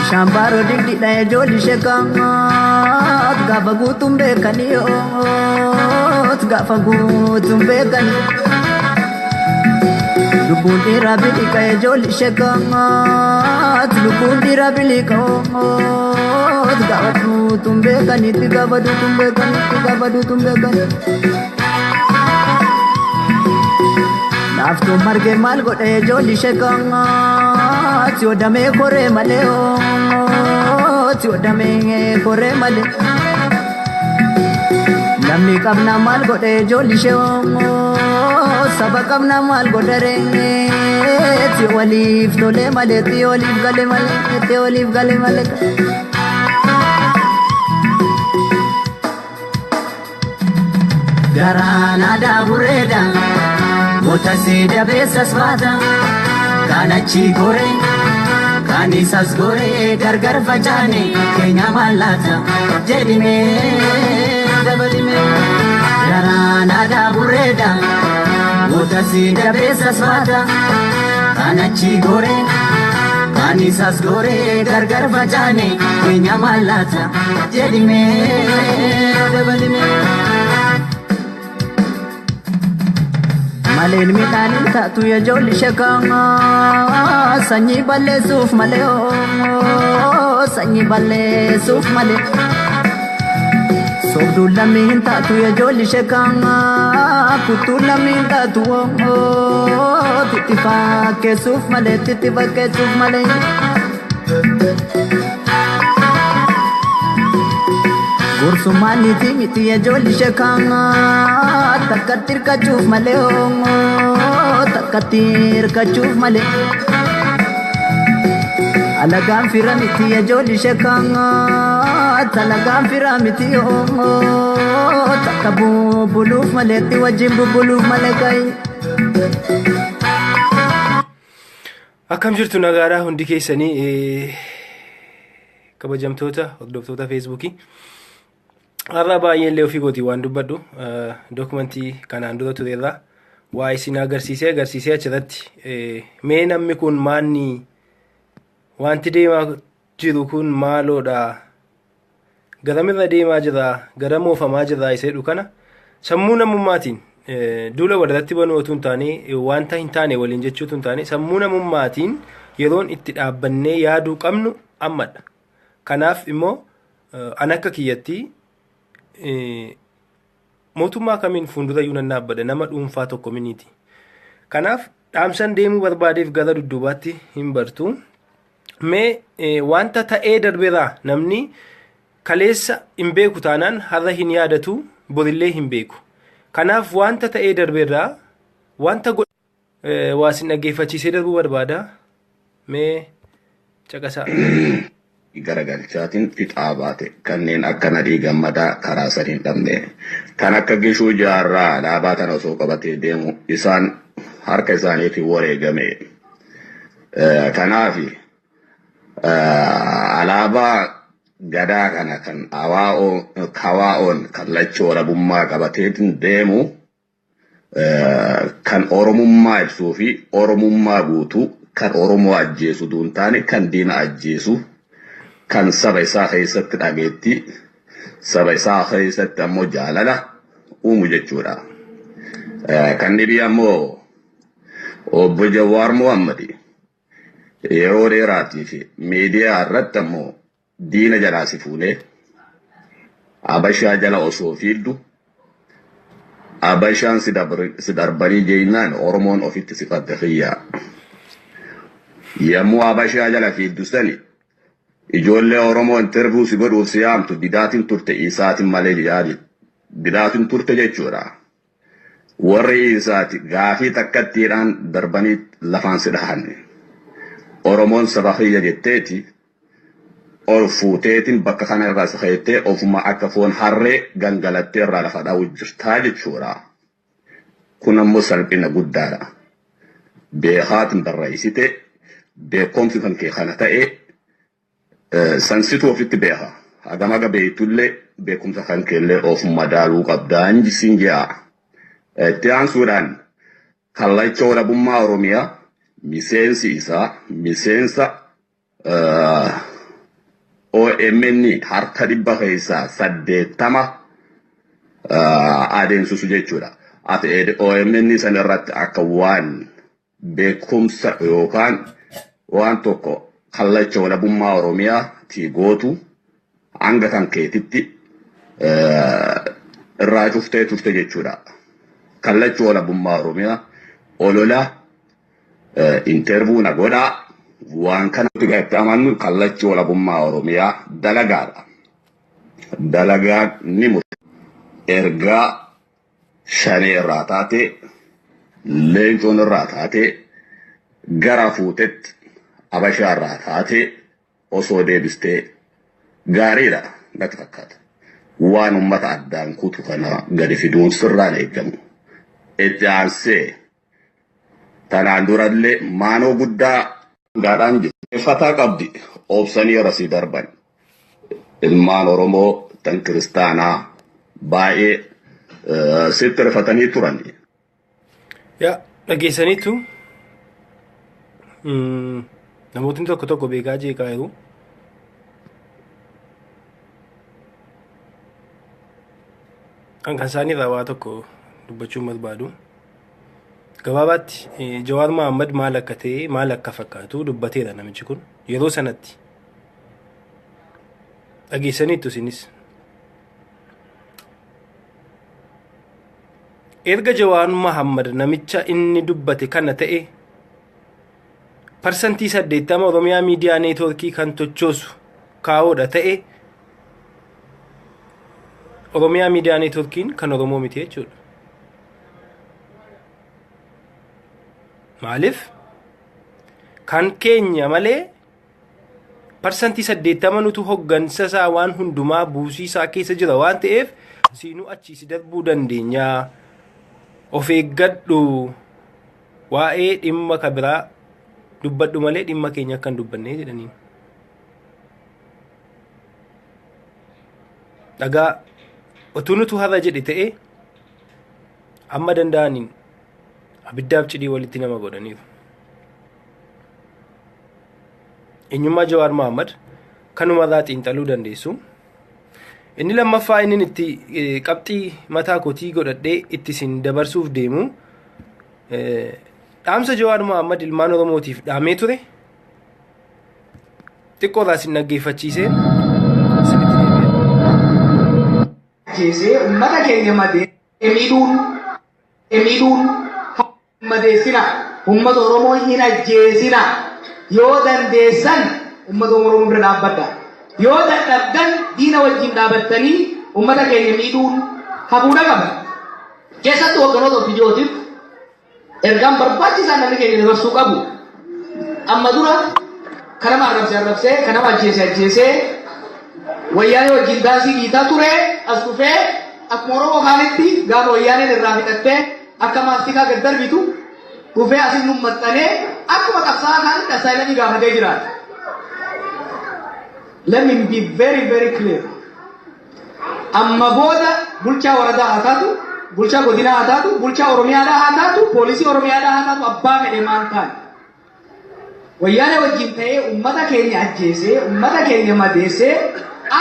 Bishaan baaroo dindidha ijoolli sheekaat gaafa guutuun beekanii oot gaafa guutuun beekanii. Lubbuun dhiiraa biliqa ijoolli sheekaat lubbuun dhiiraa biliqa oot gaafa duutuun beekaniitti gaafa duutuun beekaniitti gaafa duutuun beekanii. Laaftuun margee maal godhe ijoolli sheekaat yoo damee koree malee oot yoo damee koree malee. Lammi qabna maal godhe ijoolli ishee saba qabna maal godhe reetti waliif tolee malee itti waliif gale malee itti waliif gale malee. Garaan aadaa bureeda goota si dabeessas baata kan achi goree kan isas goree gargar facaane keenya mallaata jedhimee dabalimee. Garaan aadaa bureeda goota si dabeessas baata kan achi goree kan isas goree gargar facaane keenya mallaata jedhimee dabalimee. Maleen midhaaniin taatu ijoolli sheekaa sanyii balleessuuf malee sanyii balleessuuf malee. Soobduun lammiin taatu ijoolli sheekaa kuttuun lammiin taatu itti fakkeessuuf malee itti fakkeessuuf malee. Gursummaan niitii miti ijoolli sheekaa takkatti hirkachuuf malee takkatti hirkachuuf malee. Alagaan fira miti ijoolli sheekaa alagaan fira miti takka bubbuluuf malee itti wajjin bubbuluuf malee kayi. Akkam jirtu nagaadhaa hundi keessanii kabajamtoota hordoftoota Feesbuukii. Har'a baay'ee illee ofii kootii waan dubbadhu dookumentii kanaan dura ture irraa waa isin agarsiisee agarsiisee achirratti mee namni kun maanni wanti deemaa jiru kun maaloodha garamirra deemaa jira gara moofamaa jira isa jedhu kana sammuu namummaatiin duula walirratti banuu otoo hin taane wanta hin taane waliin jechuu otoo hin taane sammuu namummaatiin yeroon itti dhaabbannee yaaduu qabnu ammadha. Kanaaf immoo an akka kiyyatti mootummaa kamiin fuuldura iyyuu nan dhaabbadha nama dhuunfaa tokko miniiti. Kanaaf dhaamsan deemuu barbaadeef gara dudduubaatti hin bartu. Mee wanta ta'ee darbeeraa namni kaleessa hin beeku taanaan har'a hin yaadatu borillee hin beeku. Kanaaf wanta ta'ee darbeerraa wanta waa isin dhaggeeffachiisee darbuu barbaada. Mee caqasaa. Garagalchaatiin fixaa baate kanneen akka Nadhii Gammadaa karaa san hin dhabne kan akka Gishuu Jaarraa alaabaa tana osoo qabatee deemu isaan harka isaaniitiin wareegame. Kanaaf alaabaa gadaa kana kan kawaa'oon kallacha walabummaa qabateetiin deemu kan Oromummaa ibsuu fi Oromummaa guutuu kan Oromoo ajjeesu duun taane kan diina ajjeesu kan saba isaa keessatti dhageetti saba isaa keessatti ammoo jaalala uumu jechuudha. Kan dhibii ammoo obbo Jawaar Mohammad yeroo dheeraatiif miidiyaa irratti ammoo diina jalaa si fuunee Abashaa jala osoo fiiddu Abashaan si darbanii jennaan Oromoon ofitti si qabde xiyyaa. Yommuu Abashaa jala fiiddu sani ijoollee Oromoo interview si godhuuf si yaamtu didaatiin turte isaatiin malee yaadi didaatiin turte jechuudha. Warri isaati gaafii takkattiidhaan darbanii lafaan si dhahan. Oromoon saba kiyya jetteeti ol fuuteetiin bakka kana irraa si keettee ofuma akka foon harree gangalattee irraa lafa dha'u jirtaa jechuudha. Kun ammoo salphina guddaadha. Beekaatiin barreessite beekumsi kan kee kana ta'e sansituu ofitti beeka. Hagam haga beektullee beekumsa kan keellee of madaaluu qabdaan siin jedha. Itti aansuudhaan kallacha walabummaa Oromiyaa miseensi isaa miseensa OMN harka 80% adeemsisu jechuudha. Ati OMN sana irratti akka waan beekumsa yookaan waan tokko kallacha walabummaa Oromiyaa ti gootu hanga kan keetitti irraa cuftee turte jechuudha. Kallacha walabummaa Oromiyaa olola interview na godhaa waan kana itti amannu kallachi walabummaa Oromiyaa dalagaadha. Dalagaan ni murte. Ergaa shanee irraa taate, leencoon irraa taate, gara fuutetti abashaa irraa taate osoo deebistee gaariidha natti fakkaata. Waan uummata addaan kutu kana gadi fiduun sirraan eegamu. Itti aansee tanaan durallee maanoo guddaa gaadhaan jiru. Fataa qabdi obsanii rasii darban. Ilmaan Oromoo tan kiristaanaa baay'ee sitti rifatanii turan. Yaa, dhageessaniitu, namootni tokko tokko beekaa jeeqaa jiru. Kan isaanii irraa waa tokko dubbachuun barbaadu. Gabaabaatti Jawaar Mohaammed maal akka ta'e, maal akka fakkaatu dubbateera namichi kun yeroo sanatti. Dhageessaniittu isinis. Erga Jawaar Mohaammed namicha inni dubbate kana ta'e, 80% Oromiyaa Miidiyaa Neetwoorkii kan tochoosu kaa'oodha ta'e, Oromiyaa Miidiyaa Neetwoorkiin kan Oromoo miti jechuudha. Maaliif? Kan keenya malee 80% nutu hoggansa isaa waan hundumaa buusii isaa keessa jira waan ta'eef, siinuu achii si darbuu dandeenya. Of eeggadhu, waa'ee dhimma kabiraa dubbadhu malee dhimma keenya akka hin dubbanne jedhaniin. Dhagaa otuu nutu har'a jedhe ta'e, amma danda'aniin abiddaaf cidii walitti nama godhaniiru. Eenyummaa Jawaar Mohaammed kanumarraa xiinxaluu dandeessu. Inni lammaffaa inni itti qabxii mataa kootii godhadhee itti isin dabarsuuf deemu, dhaamsa Jawaar Mohaammed ilmaan Oromootiif dhaamee ture. Xiqqoorraa isin dhaggeeffachiisee isinitti deebi'a. Ajjeesee uummata keenya madee miidhuun madeessina. Uummata Oromoo hin ajjeesina. Yoo dandeessan uummata Oromoo bira dhaabbadha. Yoo dadhabdan diina wajjin dhaabattanii uummata keenya miidhuun hafuudha qaba. Keessattuu hogganoota OPDOtiif ergaan barbaachisaan namni keenya dabarsuu qabu. Amma dura kanama arrabsee arrabsee, kanama ajjeesee ajjeesee, wayyaanee wajjin daasii dhiitaa ture, as dhufee akkuma Oromoo kaanitti gaafa wayyaaneen irraa fixattee akka maastikaa gad darbitu dhufee asin nu maxxanee akkuma qabsaa'aa kaanitti asylum gaafatee jiraata. Let me be very, very clear. Amma booda bulchaa waradaa haa taatu, bulchaa godinaa haa taatu, bulchaa Oromiyaadhaa haa taatu, poolisii Oromiyaadhaa haa taatu, abbaa fedhe maal taane. Wayyaanee wajjin ta'ee uummata keenya ajjeesee, uummata keenya madeessee,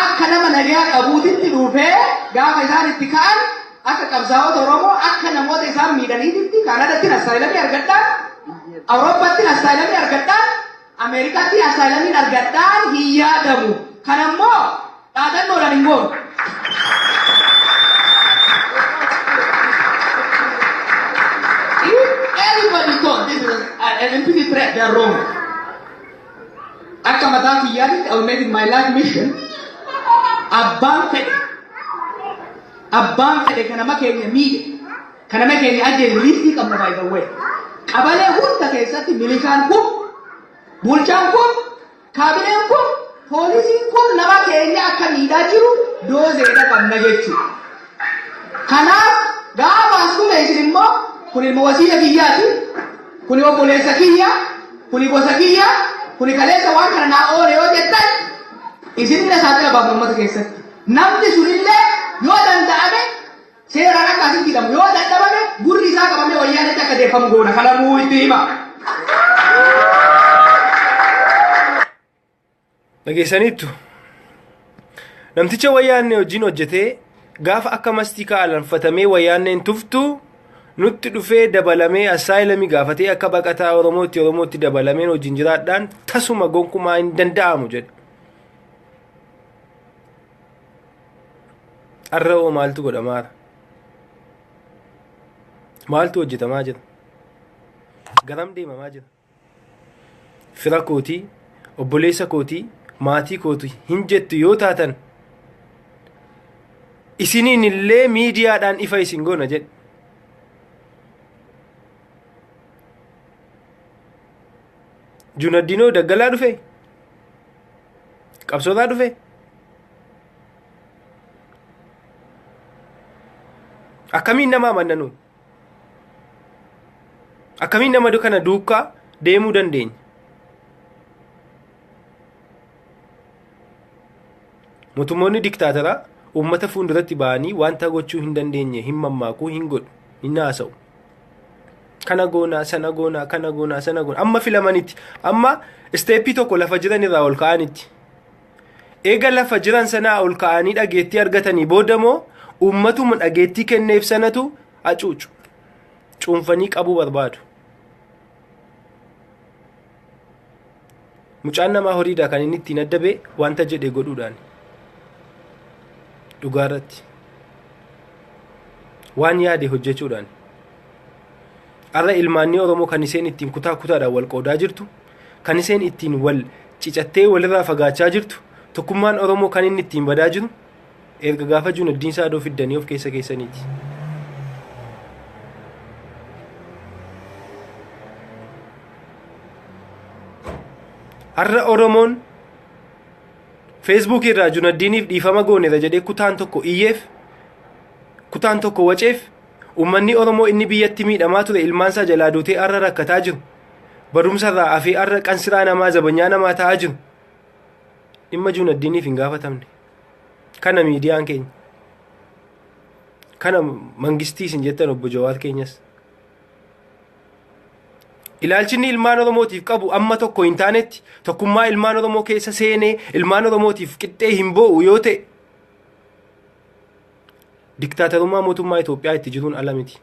akka nama nagaa qabuutitti dhufee gaafa isaan itti ka'an akka qabsaa'ota Oromoo, akka namoota isaan miidhaniititti Kaanaadaatti asylum argadhaan, Awurooppaatti asylum argadhaan, Ameerikaatti asylum argadhaan hin yaadamu. Kanammoo dhaadannoodhaan hin goonu. If anybody thought this is an empty threat, they are wrong. Akka mataa kiyyaatitti, I will make it my life mission. Abbaan fedhe kan nama keenya miidhe, kan nama keenya ajjeese, list qabna by the way. Qabalee hunda keessatti milishaan kun, bulchaan kun, kaabineen kun, poolisiin kun nama keenya akka miidhaa jiru doozeedha qabna jechuudha. Kanaaf gaafa as dhufe isin immoo kun ilma wasiila kiyyaati, kuni obboleessa kiyya, kuni gosa kiyya, kuni kaleessa waan kana naa oole yoo jettan, isinillee saaxila baafna uummata keessatti. Namni sunillee yoo danda'ame seeraan akka asitti hidhamu, yoo dadhabame gurri isaa qabamee wayyaanitti akka deeffamu goona. Kanamuu itti hima. Dhageessaniittu. Namticha wayyaanne wajjin hojjetee gaafa akka mastikaa alanfatamee wayyaanneen tuftu nutti dhufee dabalamee asylumii gaafatee akka baqataa Oromootti dabalameen wajjin jiraadhaan tasuma gonkumaa hin danda'amu jedhe. Har'a hoo maaltu godhamaara? Maaltu hojjetamaa jira? Garam deemamaa jira? Fira kootii, obboleessa kootii, maatii kootii hin jettu yoo taatan isiniin illee miidiyaadhaan ifa isin goona jedhe. Junaddinoo daggalaa dhufe? Qabsootaa dhufe? Akkamiin nama amanna? Akkamiin nama kana duukaa deemuu dandeenya? Mootummoonni diktaataraa uummata fuulduratti ba'anii wanta gochuu hin dandeenye hin mammaakuu, hin godhu, hin haasa'u. Kana goonaa, sana goonaa, kana goonaa, sana goonaa. Amma filamanitti, amma stepii tokko lafa jiran irraa ol ka'anitti. Eega lafa jiran sanaa ol ka'anii dhageettii argatanii booda immoo uummatuma dhageettii kenneef sanatu hacuucu. Cuunfanii qabuu barbaadu. Mucaan namaa horiidha kan inni ittiin adda ba'e wanta jedhe godhuudhaan. Dhugaarratti. Waan yaade hojjechuudhaan. Har'a ilmaanni Oromoo kan isheen ittiin kutaa kutaadhaan wal qoodaa jirtu, kan isheen ittiin wal cicattee walirraa fagaachaa jirtu, tokkummaan Oromoo kan inni ittiin badaa jiru, erga gaafa Junaddiin Saadoo fiddanii of keessa keessaniiti. Har'a Oromoon Feesbuukii irraa Junaddiiniif dhiifama gooneera jedhee kutaan tokko iyyeef, kutaan tokko waceef, uummanni Oromoo inni biyyatti miidhamaa ture ilmaansaa jalaa duutee har'a rakkataa jiru. Barumsa irraa hafee har'a qansiraa namaa zabanyaa namaa ta'aa jiru. Dhimma Junaddiiniif hin gaafatamne. Kana miidiyaan keenya. Kana mangistii isin jettan obbo Jawaar keenyas. Ilaalchinni ilmaan Oromootiif qabu amma tokko hin taanetti tokkummaa ilmaan Oromoo keessa seenee ilmaan Oromootiif qixxee hin boo'u yoo ta'e diktaatarummaa mootummaa Itoophiyaa itti jiruun ala miti.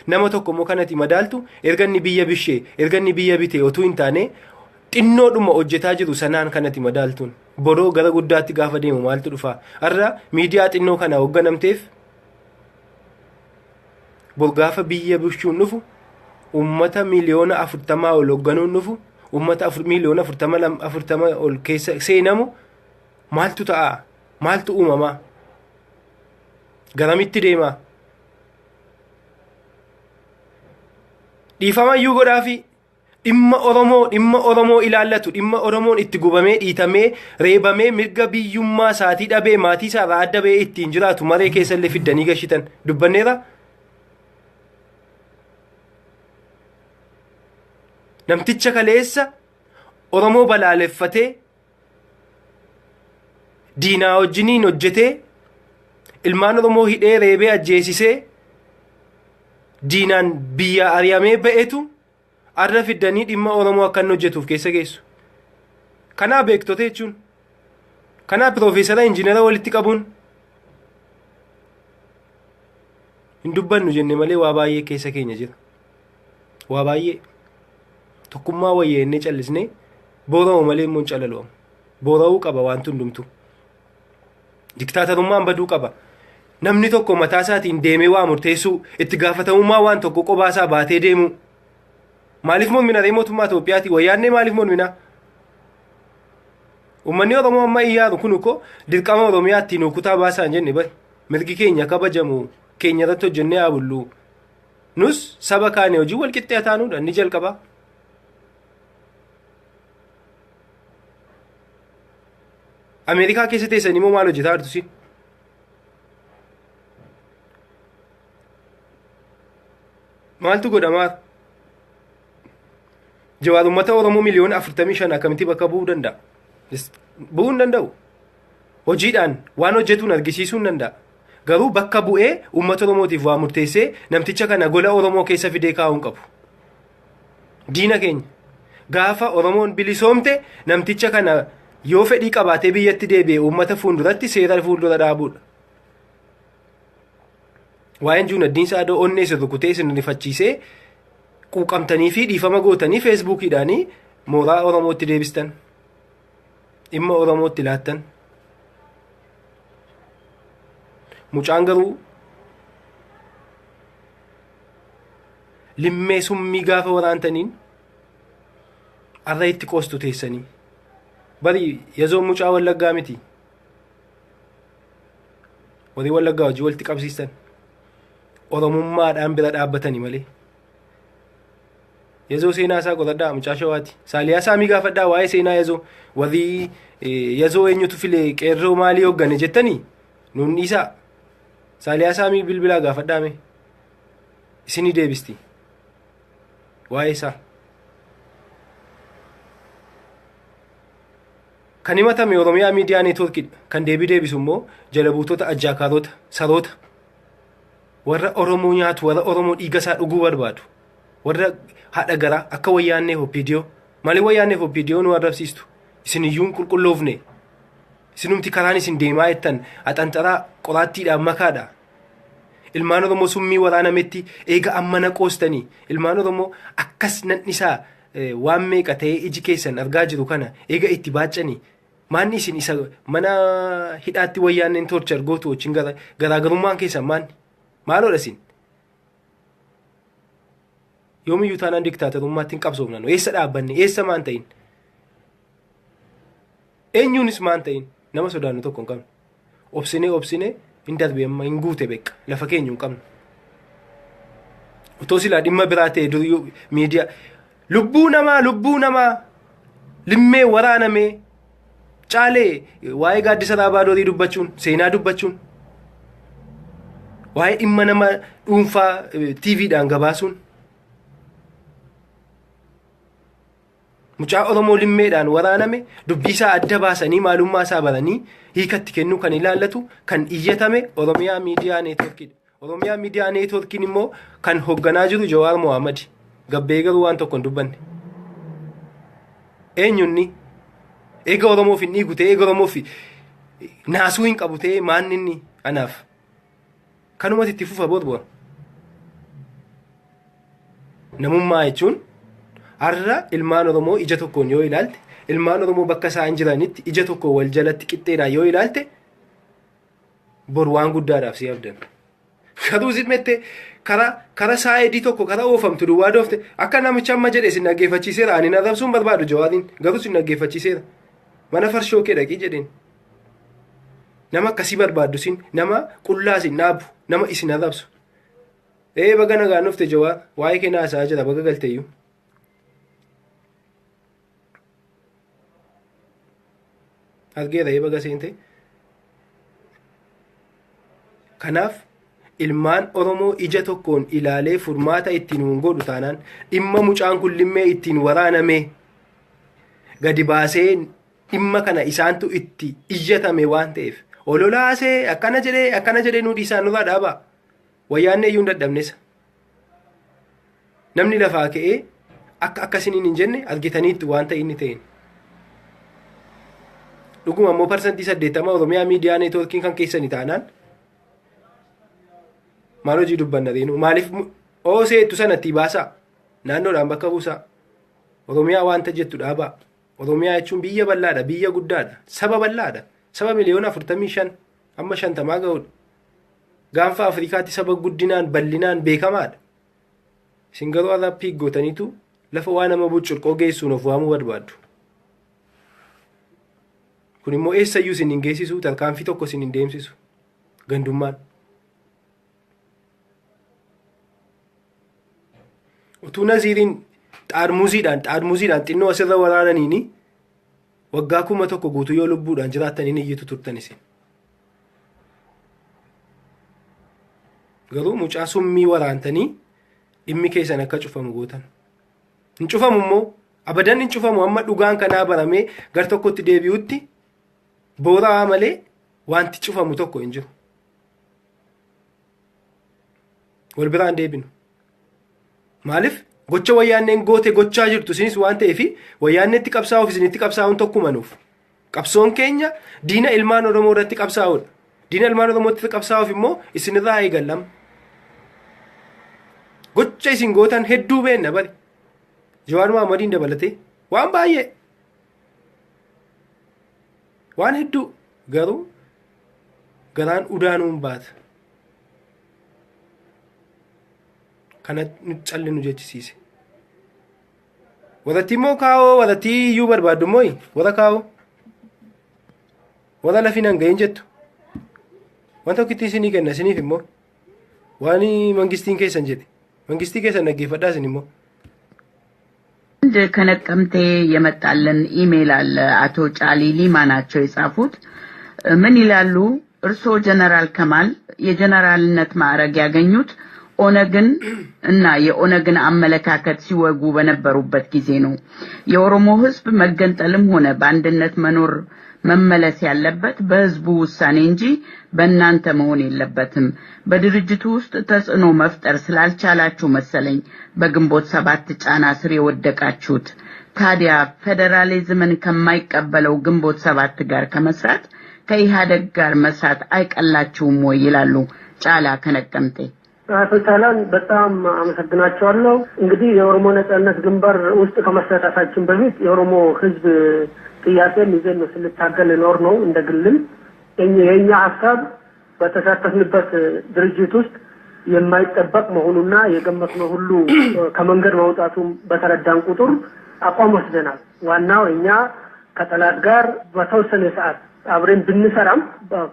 Nama tokko immoo kanatti madaaltu erga inni biyya bishee erga inni biyya bite otuu hin taane xinnoodhuma hojjetaa jiru sanaan kanatti madaaltuun boroo gara guddaatti gaafa deemu maaltu dhufa? Har'a miidiyaa xinnoo kana hoogganamteef bor gaafa biyya bishuun dhufu ummata 40 miliyoona ol hoogganuun dhufu ummata 40 miliyoona ol keessa seenamu maaltu ta'a? Maaltu uumamaa? Garamitti deemaa? Dhiifama iyyuu godhaafi dhimma Oromoo ilaallatu, dhimma Oromoon itti gubamee, dhiitamee, reebamee, mirga biyyummaa isaatii dhabee, maatii isaarraa adda ba'ee ittiin jiraatu maree keessa illee fiddanii gashitan dubbanneera. Namticha kaleessa Oromoo balaaleffatee diinaa wajjiniin hojjetee ilmaan Oromoo hidhee, reebee, ajjeesisee, diinaan biyya ari'amee ba'etu arra fiddanii dhimma Oromoo akka inni hojjetuuf keessa geessu. Kanaa beektota jechuun. Kanaa piroofeesara, injiinara walitti qabuun. Hin dubbannu jenne malee waa baay'ee keessa keenya jira. Waa baay'ee. Tokkummaa wayya jennee callisnee boora'u malee immoo hin calalu'amu. Boora'uu qaba wanti hundumtuu. Diktaatarummaan baduu qaba. Namni tokko mataa isaatiin deemee waa murteessuu, itti gaafatamummaa waan tokko qobaa isaa baatee deemuu. Maaliif mormina ree mootummaa Itoophiyaati? Wayyaannee maaliif mormina? Uummanni Oromoo amma iyyaaru kun uko dirqama Oromiyaatti nu kutaa baasaa hin jenne bari. Mirgi keenya kabajamu, keenya irratti hojjennee haa bullu. Nus saba kaane hojii wal qixxee taanuudha inni jalqaba. Ameerikaa keessa teessanii immoo maal hojjetaa jirtu si? Maaltu godhamaa? Jawaar uummata Oromoo 45 miliyoona akkamitti bakka bu'uu danda'a? Bu'uu hin danda'u. Hojiidhaan waan hojjetuun argisiisuu hin danda'a. Garuu bakka bu'ee uummata Oromootiif waa murteessee namticha kana gola Oromoo keessa fidee kaa'uu hin qabu. Diina keenya. Gaafa Oromoon bilisoomte namticha kana Yoo fedhii qabaatee biyyatti deebi'e uummata fuulduratti seera fuuldura dhaabuudha. Waa'een Juunaddiin Saadoo onnee isin rukutee isin rifachiisee quuqamtanii fi dhiifama gootanii feesbuukiidhaanii mooraa Oromootti deebistan. Dhimma Oromootti laattan. Mucaan garuu limmee summii gaafa waraantaniin arra itti qoostu teessanii. Bari yazoon mucaa Wallaggaa miti. Warri Wallaggaa hojii walitti qabsiistan. Oromummaadhaan bira dhaabbatanii malee. Yazoo seenaa isaa qoradhaa mucaa shawaati. Saaliyaa Saamii gaafadhaa waa'ee seenaa yazoo. Warri yazoo eenyutu file qeerroo maalii hooggane jettanii nuun dhiisaa. Saaliyaa Saamii bilbilaa gaafadhaa mee. Isinii deebisti. Waa'ee isaa. Kan himatame Oromiyaa Miidiyaa Neetwoorkiidha. Kan deebii deebisu immoo jala buutota ajjaakaarota, saroota, warra Oromoo nyaatu, warra Oromoo dhiiga isaa dhuguu barbaadu, warra haadha garaa akka wayyaannee OPDO. Maaliif wayyaannee OPDO nu arrabsiistu? Isin iyyuu hin qulqulloofne. Isinumti karaan isin deemaa jettan axanxaraa qoraattiidhaan makaadha. Ilmaan Oromoo summii waraanametti eega ammana qoostanii ilmaan Oromoo akkas nan'isaa waan meeqa ta'ee iji keessan argaa jiru kana eega itti baaccanii maanni isin isa mana hidhaatti wayyaanneen torchar gootu wajjin garaagarummaan keessan maanni maaloodha isin yoomiyyuu taanaan diktaatorummaatti hin qabsoofna nu eessa dhaabbanne eessa maan ta'in eenyuunis maan ta'in nama sodaannu tokko hin qabnu obsinee obsinee hin darbe amma hin guute beekka lafa keenya hin qabnu. Otoo silaa dhimma biraa ta'e dur miidiyaa lubbuu namaa lubbuu namaa limmee waraanamee caalee waa'ee gaaddisa raabaa doorii dubbachuun seenaa dubbachuun waa'ee dhimma nama dhuunfaa TVdhaan gabaasuun Mucaa Oromoo limmeedhaan waraaname dubbii isaa adda baasanii maalummaa isaa baranii hiikatti kennuu kan ilaallatu kan iyyatame Oromiyaa Miidiyaa Neetworkiidha. Oromiyaa Miidiyaa Neetworkiin immoo kan hoogganaa jiru Jawaar Mohaammed. Gabbee garuu waan tokko hin dubbanne. Eenyunni eega Oromoof hin dhiigu ta'ee eega Oromoof naasuu hin qabu ta'ee maanni inni anaaf. Kanumatti itti fufa borbor. Namummaa jechuun har'a ilmaan Oromoo ija tokkoon yoo ilaalte, ilmaan Oromoo bakka isaan jiranitti ija tokkoon wal jalatti qixxeedhaan yoo ilaalte, bor waan guddaadhaaf si abdan. Garuu zimmettee karaa karaa saayidii tokko karaa oofamtu duwwaa doofte akka namicha amma jedhe isin dhaggeeffachiiseera ani na arrabsuun barbaadu jawaariin garuu isin dhaggeeffachiiseera. Mana farshoo kee dhaqii jedheen. Nama akkasii barbaaddu isin nama qullaa isin dhaabu nama isin arrabsu. Ee baga nagaan dhufte Jawaar waa'ee kee naasaa jira baga galteeyyuu. Argeera ee baga seente. Kanaaf ilmaan Oromoo ija tokkoon ilaalee furmaata ittiin hin godhu taanaan dhimma mucaan kun limmee ittiin waraaname gadi baasee dhimma kana isaantu itti iyyatame waan ta'eef ololaasee akkana jedhee akkana jedhee nu dhiisaa nurraa dhaabaa. Wayyaannee iyyuu hin dadhabnesa. Namni lafaa ka'ee akka akkasiniin hin jenne argitaniittu waan ta'e inni ta'een. Dhuguma immoo 80% Oromiyaa Miidiyaa Neetwoorkiin kan keessani taanaan maal hojii dubbanna reenuu maaliif ooseettu sanatti baasaa naannoodhaan bakka buusaa Oromiyaa waanta jettu dhaabaa Oromiyaa jechuun biyya bal'aadha biyya guddaadha saba bal'aadha saba miliyoona 45 amma 50 ga'udha. Gaanfa Afrikaatti saba guddinaan bal'inaan beekamaadha. Isin garuu har'a piik gootaniitu lafa waa nama bucculqoo geessuun of waamuu barbaaddu. Kun immoo eessayyuu isin hin geessisu, tarkaanfii tokko isin hin deemsisu. Gandummaan. Utuu Naziiriin xaarmuziidhaan xaarmuziidhaan xinnoo asirra waraananiini waggaa 1000 guutuu yoo lubbuudhaan jiraattan hin iyyitu turtan isin. Garuu mucaa summii waraantanii dhimmi keessan akka cufamu gootan. Hin cufamu immoo abadan hin cufamu amma dhugaan kanaa baramee gar tokkotti deebi'utti booraa malee wanti cufamu tokko hin jiru. Wal biraan deebinu. Maaliif gocha wayyaanneen goote gochaa jirtu isinis waan ta'eef wayyaanneetti qabsaa'uuf isinitti qabsaa'uun tokkuma nuuf. Qabsoon keenya diina ilmaan Oromoo irratti qabsaa'uudha. Diina ilmaan Oromootti qabsaa'uuf immoo isinirraa eegallama. Gocha isin gootan hedduu beenna bari. Jawaar Mahaammadiin dabalatee waan baay'ee. Waan hedduu garuu garaan udaanuun baata. Kana nu calli nu jechisiise. Warratti immoo kaa'oo warratti iyyuu barbaaddu immoo warra kaa'oo. Warra lafin hin gahin jettu. Wanta tokkitti isinii kenna isiniif immoo. Waan mangistiin keessan jedhe. Mangistii keessan dhaggeeffadhaa isin immoo. አንድ ከነቀምቴ የመጣልን ኢሜይል አለ። አቶ ጫሊ ሊማ ናቸው የጻፉት። ምን ይላሉ? እርስዎ ጀነራል ከማል የጀነራልነት ማዕረግ ያገኙት ኦነግን እና የኦነግን አመለካከት ሲወጉ በነበሩበት ጊዜ ነው። የኦሮሞ ሕዝብ መገንጠልም ሆነ በአንድነት መኖር መመለስ ያለበት በህዝቡ ውሳኔ እንጂ በእናንተ መሆን የለበትም። በድርጅቱ ውስጥ ተጽዕኖ መፍጠር ስላልቻላችሁ መሰለኝ በግንቦት ሰባት ጫና ስር የወደቃችሁት። ታዲያ ፌዴራሊዝምን ከማይቀበለው ግንቦት ሰባት ጋር ከመስራት ከኢህአደግ ጋር መስራት አይቀላችሁም ወይ ይላሉ ጫላ ከነቀምቴ። አቶ ጫላን በጣም አመሰግናቸዋለሁ። እንግዲህ የኦሮሞ ነጻነት ግንባር ውስጥ ከመሳተፋችን በፊት የኦሮሞ ህዝብ ጥያቄን ይዘን ነው ስንታገል ኖር ነው። እንደ ግልም የኛ ሀሳብ በተሳተፍንበት ድርጅት ውስጥ የማይጠበቅ መሆኑና የገመትነው ሁሉ ከመንገድ መውጣቱን በተረዳን ቁጥር አቋም ወስደናል። ዋናው እኛ ከጠላት ጋር በተወሰነ ሰዓት አብረን ብንሰራም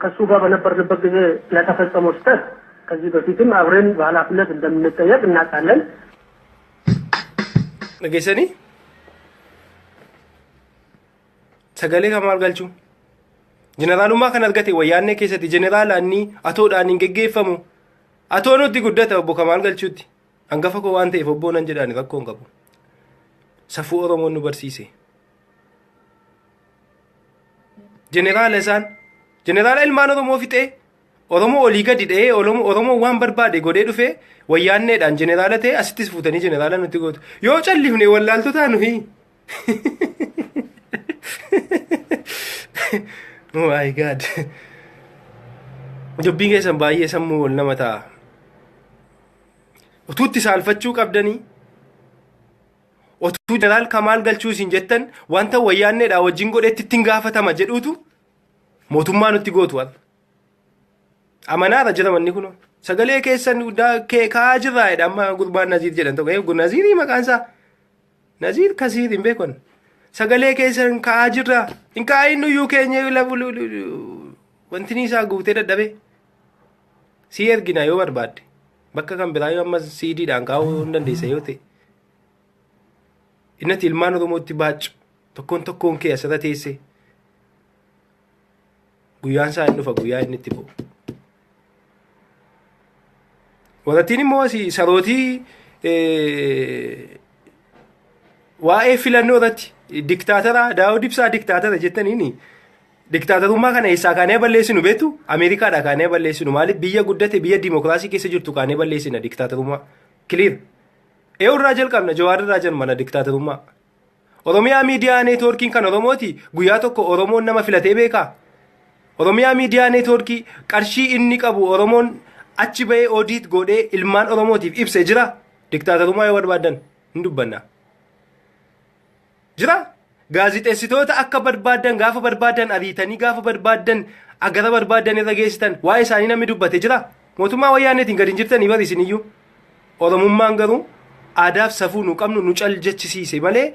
ከሱ ጋር በነበርንበት ጊዜ ለተፈጸመው ስህተት ከዚህ በፊትም አብረን በኃላፊነት እንደምንጠየቅ እናውቃለን። Dhageessanii? Sagalee Kamaal Galchuu. Jeneraalummaa kan argate wayyaannee keessatti jeneraala inni atoodhaan hin geggeeffamu. Atoo nutti guddata obbo Kamaal Galchuutti. Hangafa koo waan ta'eef obbo nan jedhaan rakkoo hin qabu. Safuu Oromoon nu barsiise. Jeneraala isaan jeneraala ilmaan Oromoo fixee Oromoo olii gadi dha'ee Oromoo waan barbaade godhee dhufee wayyaanneedhaan jeneraala ta'e asittis fuutanii jeneraala nutti gootu. Yoo callifne wallaaltotaa nuyi. Oh my God. Dubbiin keessan baay'ee sammuu wal nama ta'a. Utuutti saalfachuu qabdanii otuu jeneraal Kamaal Galchuu isin jettan wanta wayyaanneedhaa wajjin godhetti ittiin gaafatama jedhuutu mootummaa nutti gootu har'a. Amanaarra jira manni kun. Sagalee keessan kaa'aa jirraa jedha amma gurbaan Naziir jedhan tokko. Naziirii maqaan isaa Naziir Kasiir hin beekan. Sagalee keessan kaa'aa jirraa. Hin kaa'in nuyyuu keenya wanti isaa guutee dadhabe. Si ergina yoo barbaadde. Bakka kan biraa yoo amma siidiidhaan kaa'uu hin dandeessa yoo ta'e. Innati ilmaan Oromootti baaccu tokkoon tokkoon kee asirra teessee. Guyyaan isaa hin dhufa guyyaa inni itti ba'u. Warrattiin immoo asii sarootii waa'ee filannoo irratti diktaatara Daawud Ibsaa diktaatara jettaniini diktaatarummaa kana eessaa kaanee balleessinu beektu Ameerikaadhaa kaanee balleessinu maaliif biyya guddate biyya diimokiraasii keessa jirtu kaanee balleessina diktaatarummaa clear. Eeyurraa jalqabna Jawaar irraa jalqabna diktaatarummaa. Oromiyaa Miidiyaa Neetwoorkiin kan Oromooti guyyaa tokko Oromoon nama filatee beekaa? Oromiyaa Miidiyaa Neetwoorkii qarshii inni qabu Oromoon achi bahee audit godhee ilmaan Oromootiif ibsee jira. Diktaatarummaa yoo barbaadan hin dubbanna. Jira. Gaazixeessitoota akka barbaadan gaafa barbaadan ariitanii gaafa barbaadan agara barbaadan irra geessitan waa'ee isaanii namni dubbate jira. Mootummaa wayyaaneetiin gadi hin jirtanii bari isiniyyuu. Oromummaan garuu aadaaf safuu nu qabnu nu cal jechisiise malee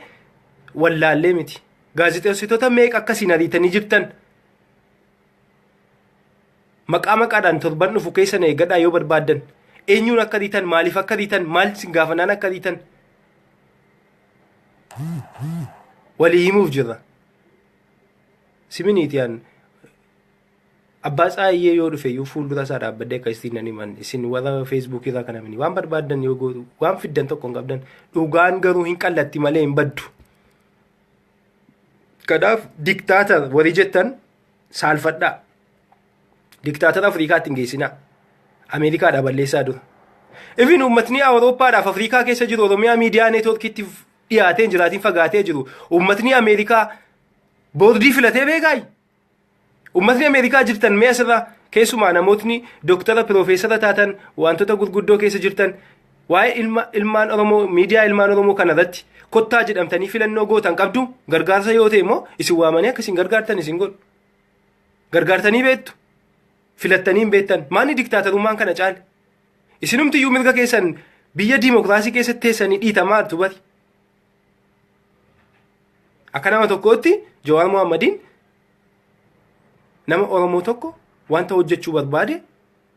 wallaallee miti. Gaazixeessitoota meeqa akkasiin ariitanii jirtan. Maqaa maqaadhaan torban dhufu keessa na eeggadhaa yoo barbaaddan. Eenyuun akka ariitan maaliif akka ariitan maal isin gaafanaan akka ariitan. Walii himuuf jirra. Siminiiti an abbaa tsaayyee yoo dhufe iyyuu fuuldura isaa dhaabbadhee akka isin nan himan isin warra feesbuukii irraa kana mini waan barbaaddan yoo gootu waan fiddan tokko hin qabdan dhugaan garuu hin qallatti malee hin baddu. Kanaaf diktaatar warri jettan saalfadhaa. Diktaatar Afrikaatti hin geessinaa. Ameerikaadhaa balleessaa dura. Ifin uummatni Awurooppaadhaaf Afrikaa keessa jiru Oromiyaa Miidiyaa Neetwoorkiitti dhiyaatee hin jiraatiin fagaatee jiru. Uummatni Ameerikaa Boordii filatee beekaayi? Uummatni Ameerikaa jirtan mee asirraa, keessumaa namootni dooktara, piroofeesara taatan, wantoota gurguddoo keessa jirtan, waa'ee ilmaan Oromoo, miidiyaa ilmaan Oromoo kana irratti kottaa jedhamtanii filannoo gootan qabdu. Gargaarsa yoo ta'e immoo isin waamanii akka isin gargaartan isin godhu. Gargaartanii beektu? Filattanii hin beektan. Maanni diktaatarummaan kana caale? Isinumtiyyuu mirga keessan biyya diimokiraasii keessatti teessanii dhiitamaa jirtu bari. Akka nama tokkootti Jawaar Mohammadiin, nama Oromoo tokko, wanta hojjechuu barbaade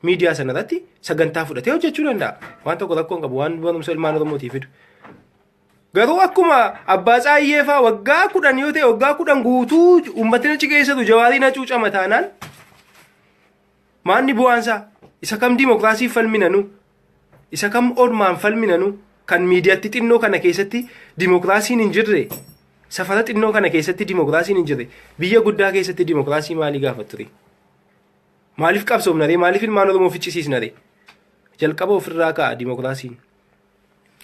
miidiyaa sana irratti sagantaa fudhatee hojjechuu danda'a. Waan tokko rakkoo hin qabu, waan barumsa ilmaan Oromootiif fidu. Garuu akkuma abbaa Tsaayyee fa'aa waggaa 10 yoo ta'e, waggaa 10 guutuu uummatni achi keessatu Jawaariin hacuucama taanaan, maanni bu'aansaa? Isa kam diimokiraasiif falminanu? Isa kam ormaan falminanu? Kan miidiyaatti xinnoo kana keessatti diimokiraasiin hin jirre, safara xinnoo kana keessatti diimokiraasiin hin jirre, biyya guddaa keessatti diimokiraasii maalii gaafatture? Maaliif qabsoomna ree? Maaliif ilmaan Oromoo ficcisiisna ree? Jalqaba ofirraa ka'a diimokiraasiin.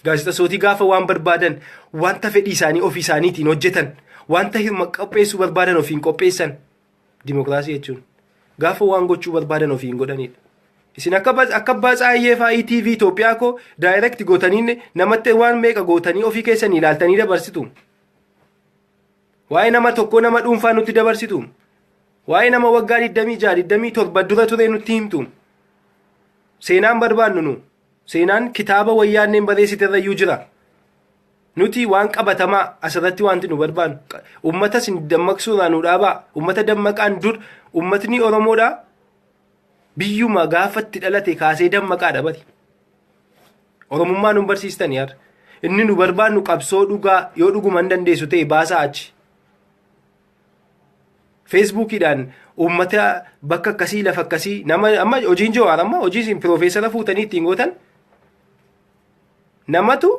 Gaazexessootii gaafa waan barbaadan, wanta fedhii isaanii ofii isaaniitiin hojjetan, wanta hirma qopheessuu barbaadan ofiin qopheessan, diimokiraasii jechuun gaafa waan gochuu barbaadan ofiin godhanidha. Isin akka abbaa Tsaayyee fa'aa ETV Itoophiyaa koo direct gootanii, namatti waan meeqa gootanii, ofii keessanii ilaaltanii dabarsitu. Waa'ee nama tokkoo, nama dhuunfaa nutti dabarsitu. Waa'ee nama waggaa 26, 27 dura ture nutti himtu. Seenaan barbaannu nu. Seenaan kitaaba wayyaanneen barreessite irrayyuu jira. Nuti waan qabatamaa asirratti wanti nu barbaannu. Uummata isin dammaqsuurraa nu dhaabaa. Uummata dammaqaan dur uummatni Oromoodhaa biyyuma gaafatti dhalate kaasee dammaqaadha bari. Oromummaa nu barsiistanii har'a. Inni nu barbaannu qabsoo dhugaa. Yoo dhuguma hin dandeessu ta'e baasaa achi. Feesbuukiidhaan uummata bakka akkasii, lafa akkasii, nama amma hojiin Jawaar, amma hojii isin piroofeesara fuutanii ittiin gootan, namatu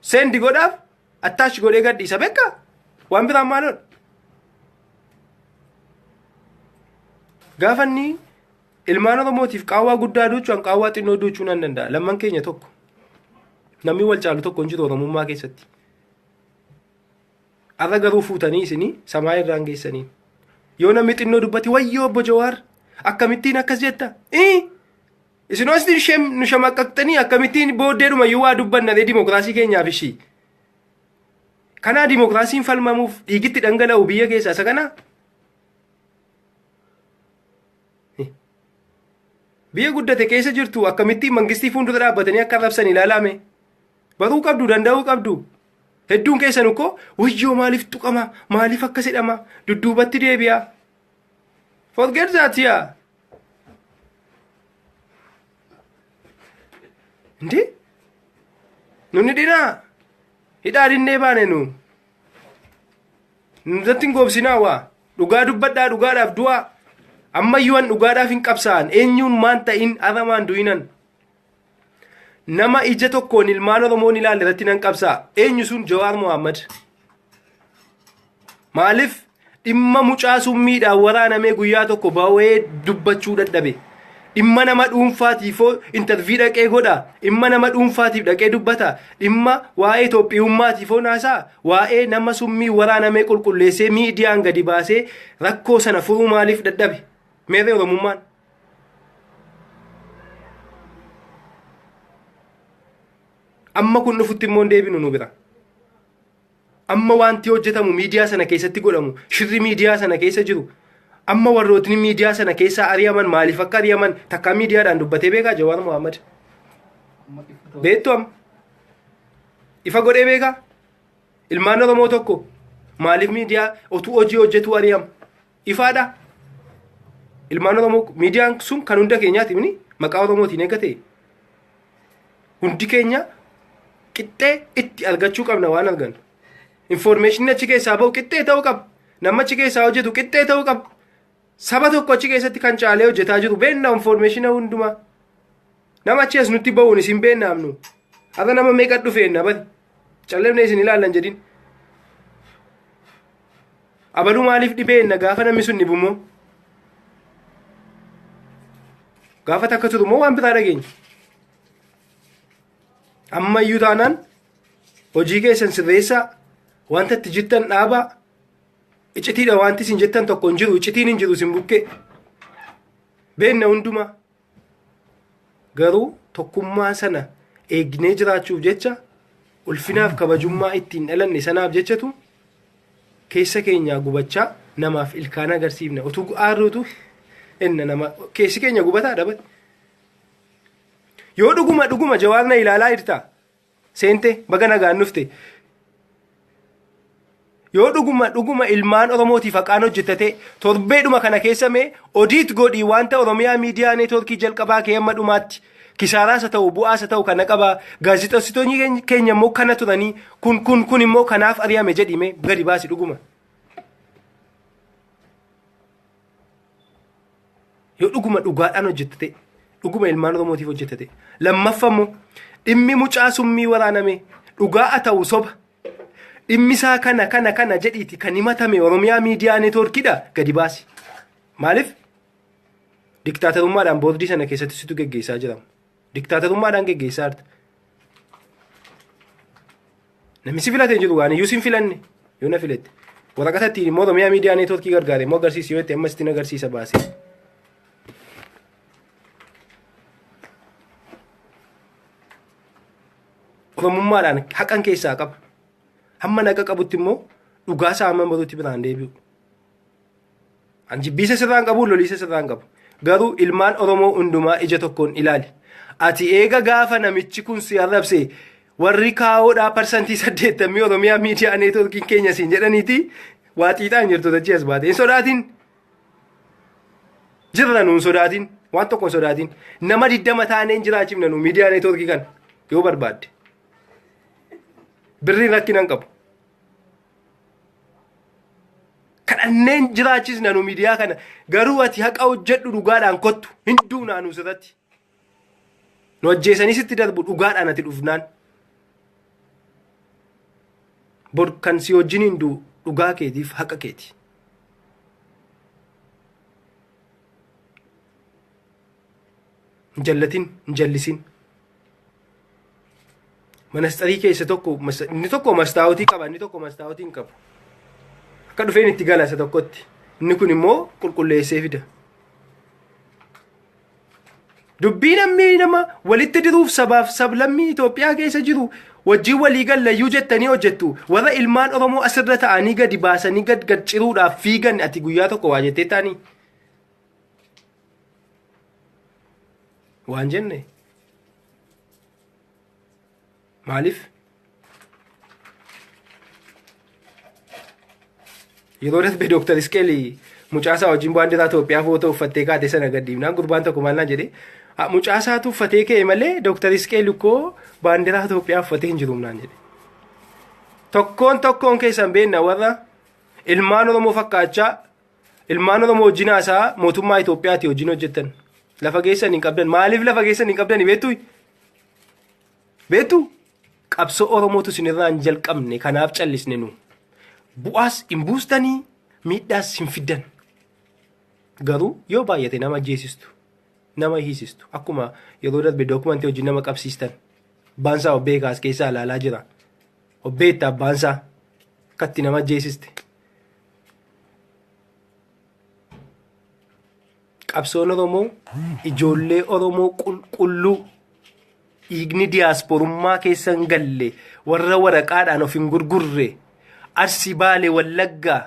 send godhaaf, attach godhee gadhiisa beekka, waan biraan maaloodha. Gaafa inni ilmaan Oromootiif qaawwaa guddaa duuchuu, an qaawwaa xinnoo duuchuu nan danda'a. Lamman keenya tokko. Namni wal caalu tokko hin jiru Oromummaa keessatti. Har'a garuu fuutanii isinii samaa irraan geessanii. Yoo namni xinnoo dubbate, "Wayyoo obbo Jawaar, akkamittiin akkas jetta?" Isin asitti nu shamaqqaqxanii akkamittiin booddeedhuma iyyuu waa dubbanna ree dimokiraasii keenyaaf ishii? Kanaa dimokiraasiin falmamuuf dhiigitti dhangala'u biyya keessaa isa kanaa? Biyya guddate keessa jirtu, akkamittiin mangistii fuuldura dhaabbatanii akka arrabsan ilaalame. Baruu qabdu, danda'uu qabdu. Hedduun keessan ukkoo, "Wayyoo, maaliif tuqama, maaliif akkas jedhama?" Dudduubatti deebi'a. Forget that, yaa. Hindi? Nuni dhinaa? Hidhaa dhinnee baane nu. Nutatti hin goobsinaa waa. Dhugaa dubbadhaa, dhugaadhaaf du'aa. Ammayyuu an dhugaadhaaf hin qabsaa'an. Eenyuun maan ta'in aramaan du'inan. Nama ija tokkoon ilmaan Oromoon ilaalle irratti nan qabsaa'a. Eenyu sun? Jawaar Mohammad. Maaliif dhimma mucaa summiidhaan waraanamee guyyaa tokko ba'ee dubbachuu dadhabe? Dhimma nama dhuunfaatiif interview dhaqee godha. Dhimma nama dhuunfaatiif dhaqee dubbata. Dhimma waa'ee Itoophiyummaatiif naasaa. Waa'ee nama summii waraanamee qulqulleessee miidiyaan gadi baasee rakkoo sana furuu maaliif dadhabe? Meerree Oromummaan? Amma kun dhufutti immoo hin deebinu nu bira. Amma wanti hojjetamu, miidiyaa sana keessatti godhamu, shirri miidiyaa sana keessa jiru, amma warrootni miidiyaa sana keessaa ari'aman maaliif akka ari'aman takkaa miidiyaadhaan dubbatee beekaa Jawaar Mohaammed? Beektu, amma ifa godhee beekaa? Ilmaan Oromoo tokko maaliif miidiyaa otuu hojii hojjetuu ari'ama? Ifaadha. Ilmaan Oromoo, miidiyaan sun kan hunda keenyaati mini maqaa Oromootiin eegate. Hundi keenya qixxee itti argachuu qabna waan argannu. Information achi keessaa bahu qixxee ta'uu qaba. Nama achi keessaa hojjetu qixxee ta'uu qaba. Saba tokko achi keessatti kan caalee hojjetaa jiru beekna, information hundumaa. Nama achi as nutti bahuun isin beeknaamnu. Har'a nama meeqa dhufeenna bari. Callifne isin ilaallan jedhin. Abaluu maaliif dhibeenna gaafa namni sun dhibu immoo? Gaafa takka turu immoo waan biraa dhageenya. Ammayyuu taanaan hojii keessan sirreessaa, wanta itti jirtan dhaabaa. Icitiidha wanti isin jettan tokko hin jiru. Icitiin hin jiru isin bukkee. Beenna hundumaa. Garuu tokkummaa sana eegnee jiraachuuf jecha ulfinaaf kabajummaa ittiin dhalanne sanaaf jechatu keessa keenyaa gubachaa namaaf ilkaan agarsiifna. Utuu aarruutu enna nama keessi keenya gubataa dhabate. Yoo dhuguma dhuguma Jawaar na ilaalaa jirta. Seente baga nagaan dhufte. Yoo dhuguma dhuguma ilmaan Oromootiif haqaan hojjetate torbeedhuma kana keessa mee odiit godhii wanta Oromiyaa miidiyaa neetwoorkii jalqabaa kee hamma dhumaatti kisaaraas haa ta'u bu'aas haa ta'u kana qaba gaazexeessitoonni keenya immoo kana turanii kun kun kun immoo kanaaf ari'ame jedhii mee gadi baasi dhuguma. Yoo dhuguma dhugaadhaan hojjette dhuguma ilmaan Oromootiif hojjette lammaffa immoo dhimmi mucaa summii waraaname dhugaa haa ta'u soba dhimmi isaa kana kana kana jedhiiti kan himatame Oromiyaa miidiyaa neetwoorkiidha gadi baasi. Maaliif? Diktaatarummaadhaan boordii sana keessatti situ geggeessaa jirama. Diktaatarummaadhaan geggeessaa jirta. Namni si filate hin jiru waan iyyuu si hin filanne yoo na filette. Waraqata ittiin immoo Oromiyaa miidiyaa neetwoorkii gargaare immoo agarsiisi yoo jette amma sittin agarsiisa baasee. Oromummaadhaan haqan keessaa qaba. Hamma naqa qabutti immoo dhugaa isaa hamma barutti biraan deebi'u. An jibbiisa sirraan qabu loliisa sirraan qabu. Garuu ilmaan Oromoo hundumaa ija tokkoon ilaali. Ati eega gaafa namichi kun si arrabse warri kaa'oodhaa 80% Oromiyaa miidiyaa neetwoorkiin keenya siin jedhaniiti waa xiixaan jirtu dachee as baate. Hin sodaatin. Jirra nuun sodaatin. Waan tokko hin sodaatin. Nama 20 taanee hin jiraachifna nu miidiyaa neetwoorkii kana yoo barbaadde. Birriin rakkina hin qabu. Kadhanneen jiraachisna nu miidiyaa kana. Garuu ati haqa hojjedhu dhugaadhaan kottu. Hin duunaa nu sirratti. Nu ajjeesanii sitti darbu dhugaadhaan ati dhufnaan. Bor kan si wajjiniin du'u dhugaa keetiif haqa keeti. Hin jallatin, hin jallisin. Manastarii keessa tokko inni tokko mastaawotii qaba inni tokko mastaawotii hin qabu. Akka dhufeen itti gala isa tokkotti. Inni kun immoo qulqulleessee fida. Dubbii namni nama walitti diruuf sabaaf sablammii Itoophiyaa keessa jiru wajjin walii gallayyuu jettanii hojjettu. Warra ilmaan Oromoo asirra ta'anii gadi baasanii gad gad ciruudhaaf fiigan ati guyyaa tokko waa jettee taanii. Waan jenne. Maaliif? Yeroo darbe Dooktar Isqeel mucaasaa wajjin baandiraa Itoophiyaa footoo uffattee kaate sana gad dhiibnaan gurbaan tokko maal naan jedhee mucaasaatu uffatee ka'e malee Dooktar Isqeel koo baandiraa Itoophiyaa uffatee hin jiru naan jedhe. Tokkoon tokkoon keessan beenna warra ilmaan Oromoo fakkaachaa ilmaan Oromoo wajjin haasaa mootummaa Itoophiyaati wajjin hojjettan. Lafa geessan hin qabdan. Maaliif lafa geessan hin qabdan beektuu? Beektu qabsoo Oromootu isinirraa hin jalqabne kanaaf callisne nu. Bu'aas hin buustanii miidhaas hin fiddan. Garuu yoo baay'ate nama ajjeesistu, nama hiisistu. Akkuma yeroo darbe dookumantii wajjin nama qabsiistan. Abbaan isaa of beekaas keessaa ilaalaa jira. Of beekta abbaan isaa akkatti nama ajjeesiste. Qabsoon Oromoo ijoollee Oromoo qulqulluu dhiigni diyaaspoorummaa keessa hin galle warra waraqaadhaan of hin gurgurre Arsii Baale Wallaggaa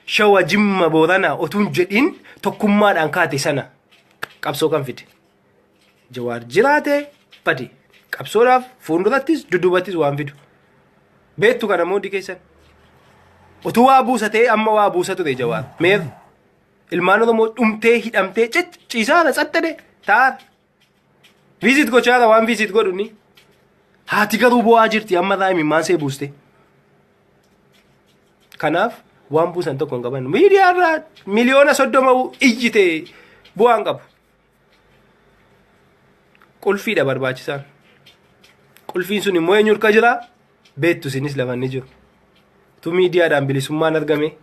Shawa Jimma Booranaa otuu hin jedhin tokkummaadhaan kaate sana qabsoo kan fide. Jawaar jiraate bade qabsoodhaaf fuuldurattis dudduubattis waan fidu. Beektu kana hundi keessan. Utuu waa buusatee amma waa buusa ture Jawaar. Meer ilmaan Oromoo dhumtee hidhamtee ciisaara tsattade taara. Viizit gochaara waan viizit godhu inni. Haati garuu bo'aa jirti amma irraa imimmaan see buuste. Kanaaf waan buusan tokko hin qaban. Miidiyaa irraa 30,000,000 iyyite bu'aa hin qabu. Qulfiidha barbaachisaan. Qulfiin sun immoo eenyu harka jira? Beektu isinis lafa inni jiru. Tu miidiyaadhaan bilisummaan argame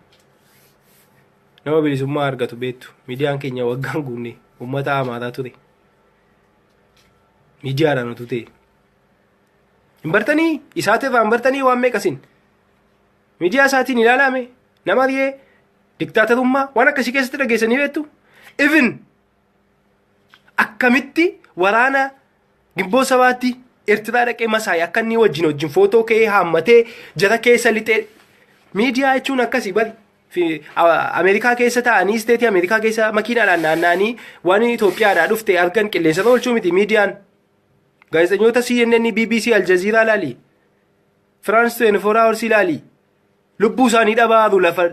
nama bilisummaa argatu beektu. Miidiyaan keenya waggaan guunne uummata Amaaraa ture. Miidiyaadhaan utuu ta'e. Hin bartanii? Isaatirraa hin bartanii waan meeqa isin? Miidiyaa isaatiin ilaalame nama argee Diktaatarummaa waan akkasii keessatti dhageessanii beektu. Even akkamitti waraana Gimboo Sabaatti Eertiraa dhaqee Masaay akka inni wajjin wajjin footoo ka'ee haammatee jara keessa lixee, miidiyaa jechuun akkasii bari. Ameerikaa keessa taa'anii, isteetii Ameerikaa keessa makiinaadhaan naanna'anii waan Itoophiyaadhaa dhufte argan qilleensa oolchuu miti miidiyaan. Gaazexeessitoota CNN, BBC, Al Jazeera ilaali. France 24 Hours ilaali. Lubbuu isaanii dhabaaru lafa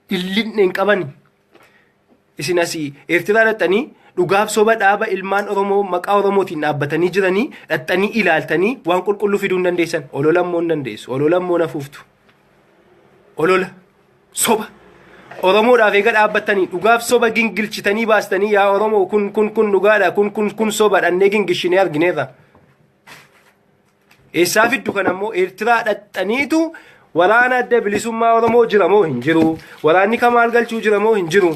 dhillinne hin qabani. Isin asii Eertiraa dhaqxanii dhugaaf soba dhaaba ilmaan Oromoo maqaa Oromootiin dhaabbatanii jiranii dhaqxanii ilaaltanii waan qulqulluu fiduu hin dandeessan. Olola immoo hin dandeessu. Olola immoo nafuuftu. Olola soba. Oromoodhaaf eega dhaabbattanii dhugaaf soba gingilchitanii baastanii, yaa Oromoo, kun kun kun dhugaadha, kun kun kun soba dhannee gingilchinee argineerra. Eessaa fiddu kana immoo? Eertiraa dhaqxaniitu waraana Adda Bilisummaa Oromoo jira moo hin jiru? Waraanni Kamaal Galchuu jira moo hin jiru?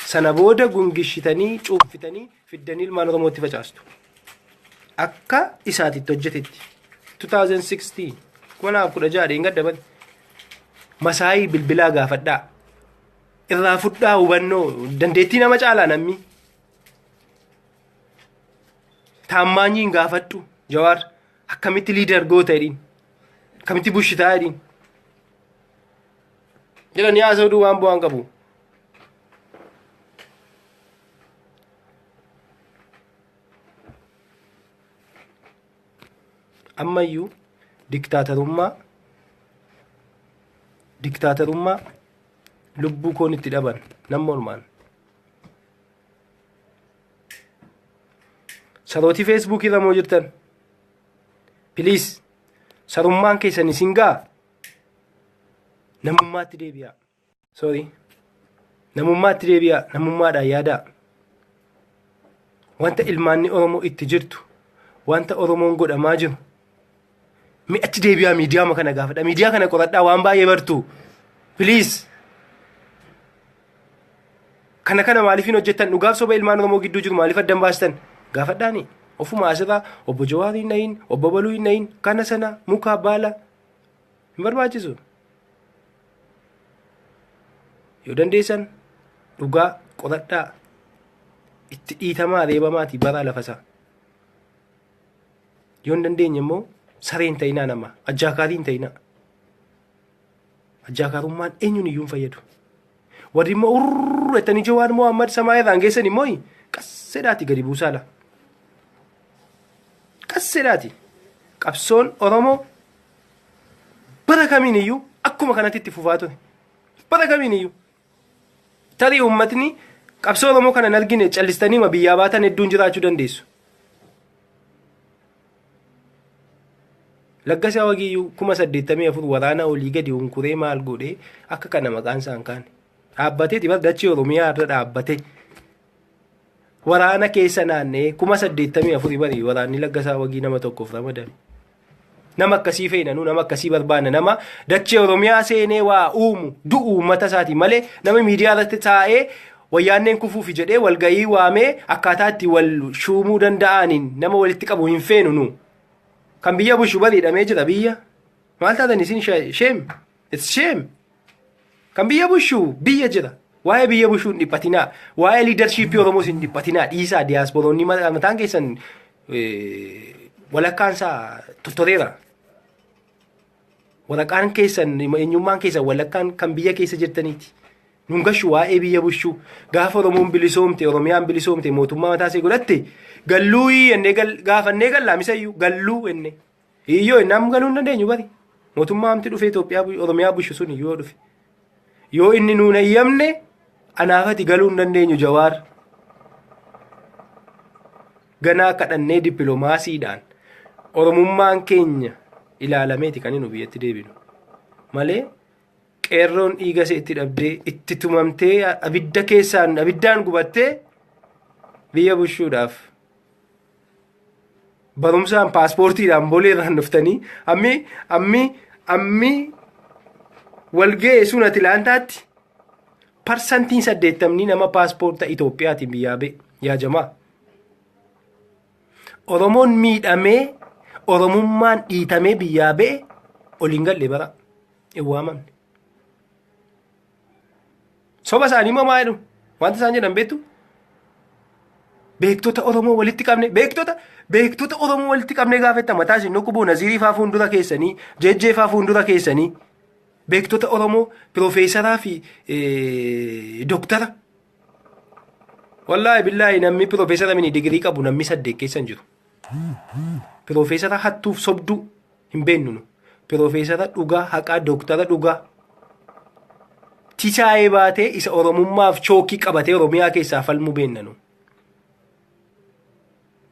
Sana booda gungishitanii cuunfitanii fiddanii ilmaan Oromootti facaastu. Akka isaatitti hojjetetti. 2016, 2016 dheengadda bari. Masaayii bilbilaa gaafadhaa. Irraa fudhaa hubannoo, dandeettii nama caalaa namni. Taammaanyiin gaafadhu, Jawaar akkamitti leader goota jedhiin. Akkamitti bushitaa jedhiin. Jedhanii haasa'uu waan bu'aan qabu. Ammayyuu diktaatarummaa, diktaatarummaa lubbuu koon itti dhaban nama mormaan. Sarootii Feesbuukii irra moo jirtan? Please, sarummaan keessan isin gaa, namummaatti deebi'aa. Sorry. Namummaatti deebi'aa, namummaadhaan yaadaa. Wanta ilmaanni Oromoo itti jirtu, wanta Oromoon godhamaa jiru. Mi'atti deebi'aa, miidiyaa kana gaafadha. Miidiyaa kana qoradhaa, waan baay'ee bartu. Please. Kana kana maaliif hin hojjettan? Dhugaaf soba ilmaan Oromoo gidduu jiru maaliif addan baastan? Gaafadhaani. Ofuma asirraa obbo Jawaar hin dhahin, obbo Baluu hin dhahin, kana sana muka baala hin barbaachisu. Yoo dandeessan dhugaa qoradhaa, itti dhiitamaa reebamaatii baraa lafasaa. Yoo hin dandeenye immoo saree hin ta'inaa, nama ajjaakaarii hin ta'inaa. Ajjaakaarummaan eenyuun iyyuu hin fayyadu. Warri immoo urrrr jettanii Jawaar Mohammad samaa irraan geessan immoo qasseedhaati gadi buusaala. Qasseedhaati. Qabsoon Oromoo bara kamiin iyyuu akkuma kanatti itti fufaa ture. Bara kamiin iyyuu. Tarii uummatni qabsoo Oromoo kana hin argine, callistanii ma biyyaa baatan hedduun jiraachuu dandeessu. Laggasaa Wagiyyuu 84,000 waraana olii gadi hunkuree maal godhee akka kana maqaan isaan kaane. Dhaabbateeti bar, dachee Oromiyaa irra dhaabbate. Waraana keessa naanna'ee 84,000 bari waraanni Laggasaa Wagii nama tokkoof ramadame. Nama akkasii feena nu, nama akkasii barbaanna, nama dachee Oromiyaa seenee waa uumu, du'u uummata isaati malee, nama miidiyaa irratti taa'ee wayyaanneen kufuufi jedhee walgahii waamee akkaataa itti wal shuumuu danda'aniin nama walitti qabu hin feenu nu. Kan biyya bushu bari hidhamee jira biyya. Maal taatan isin? Shame. It's shame. Kan biyya bushu biyya jira. Waa'ee biyya bushuu hin dhiphatinaa. Waa'ee leadershipii Oromoos hin dhiphatinaa. Dhiisaa, diyaasporoonni mataan keessan walakkaan isaa tortoreera. Waraqaan keessan, eenyummaan keessan walakkaan kan biyya keessa jirtaniiti. Nun gashu waa'ee biyya bushuu. Gaafa Oromoon bilisoomte, Oromiyaan bilisoomte, mootummaa mataa ishee godhatte, galluu jennee gaafannee gallaa misayyuu galluu jennee. Iyyoo innaan galuu hin dandeenyu bari. Mootummaa amti dhufee Itoophiyaa Oromiyaa bushu sun yoo dhufe. Yoo inni nuun eeyyamne anaafati galuu hin dandeenyu, Jawaar. Ganaa kadhannee dippiloomaasiidhaan Oromummaan keenya ilaalameeti kan inni biyyatti deebinu. Malee qeerroon dhiiga ishee itti dhabdee, itti tumamtee, abidda keessaan abiddaan gubattee biyya bushuudhaaf barumsaan paaspoortiidhaan boleerraan dhuftanii ammi walga'e sun Atilaantaatti 80% nama paaspoorta Itoophiyaatiin biyyaa ba'e, yaa jamaa. Oromoon miidhamee, Oromummaan dhiitamee biyyaa ba'e ol hin galle, bara hin waamamne. Soba isaanii immoo maa jedhu? Wanta isaan jedhan beektu? Beektota Oromoo walitti qabne, beektota Oromoo walitti qabne gaafetta mataa isin dhukkubuu Naziirii faa fuuldura keessanii, Jejjee faa fuuldura keessanii, beektota Oromoo piroofeesaraa fi doktara. Wallaahi billaahi namni piroofeesara mini digirii qabu namni 8 keessa hin jiru. Piroofeesara hattuuf sobduu hin beeknu nu. Piroofeesara dhugaa haqaa doktara dhugaa. Tichaa'ee baatee isa Oromummaaf chookii qabatee Oromiyaa keessaa falmuu beekna nu.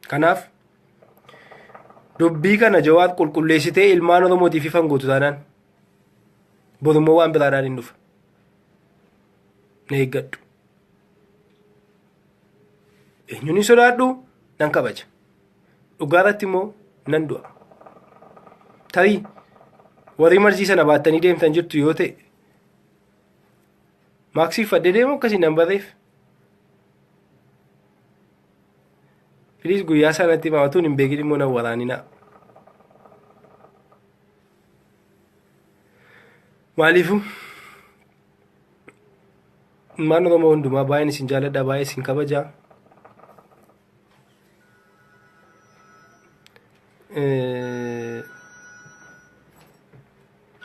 Kanaaf dubbii kana Jawaar qulqulleessitee ilmaan Oromootiif ifan gootu taanaan borummoo waan biraadhaan hin dhufa. Na eeggadhu. Eenyuun hin sodaadhu, nan kabaja. Dhugaa irratti immoo nan du'a. Tarii warri marzii sana baattanii deemtan jirtu yoo ta'e maaksii uffadhee deemu akkasii nan barreef. Please guyyaa sanatti maatuun hin beekin immoo nan waraaninaa. Maaliifuu ilmaan Oromoo hundumaa baay'een isin jaaladha, baay'ee isin kabaja.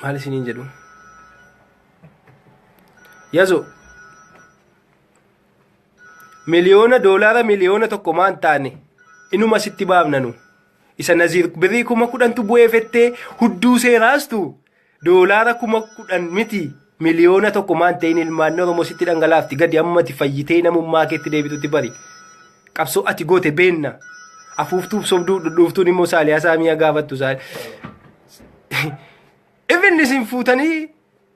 Maal isiniin jedhu? Yazo miliyoona doolaara 1,000,000 maan taane inuma sitti baafna nu. Isa Naziir birrii 10,000tu bu'ee fettee hudduu seeraastu doolaara 10,000 miti 1,000,000 maan ta'in ilmaan Oromoo sitti dhangalaafti gadi ammati fayyitee namummaa keetti deebitutti bari. Qabsoo ati goote beenna. Afuuftuuf sobduu dhudhuuftuun immoo Saaliyaa Saamiyaa gaafattu. Even isin fuutanii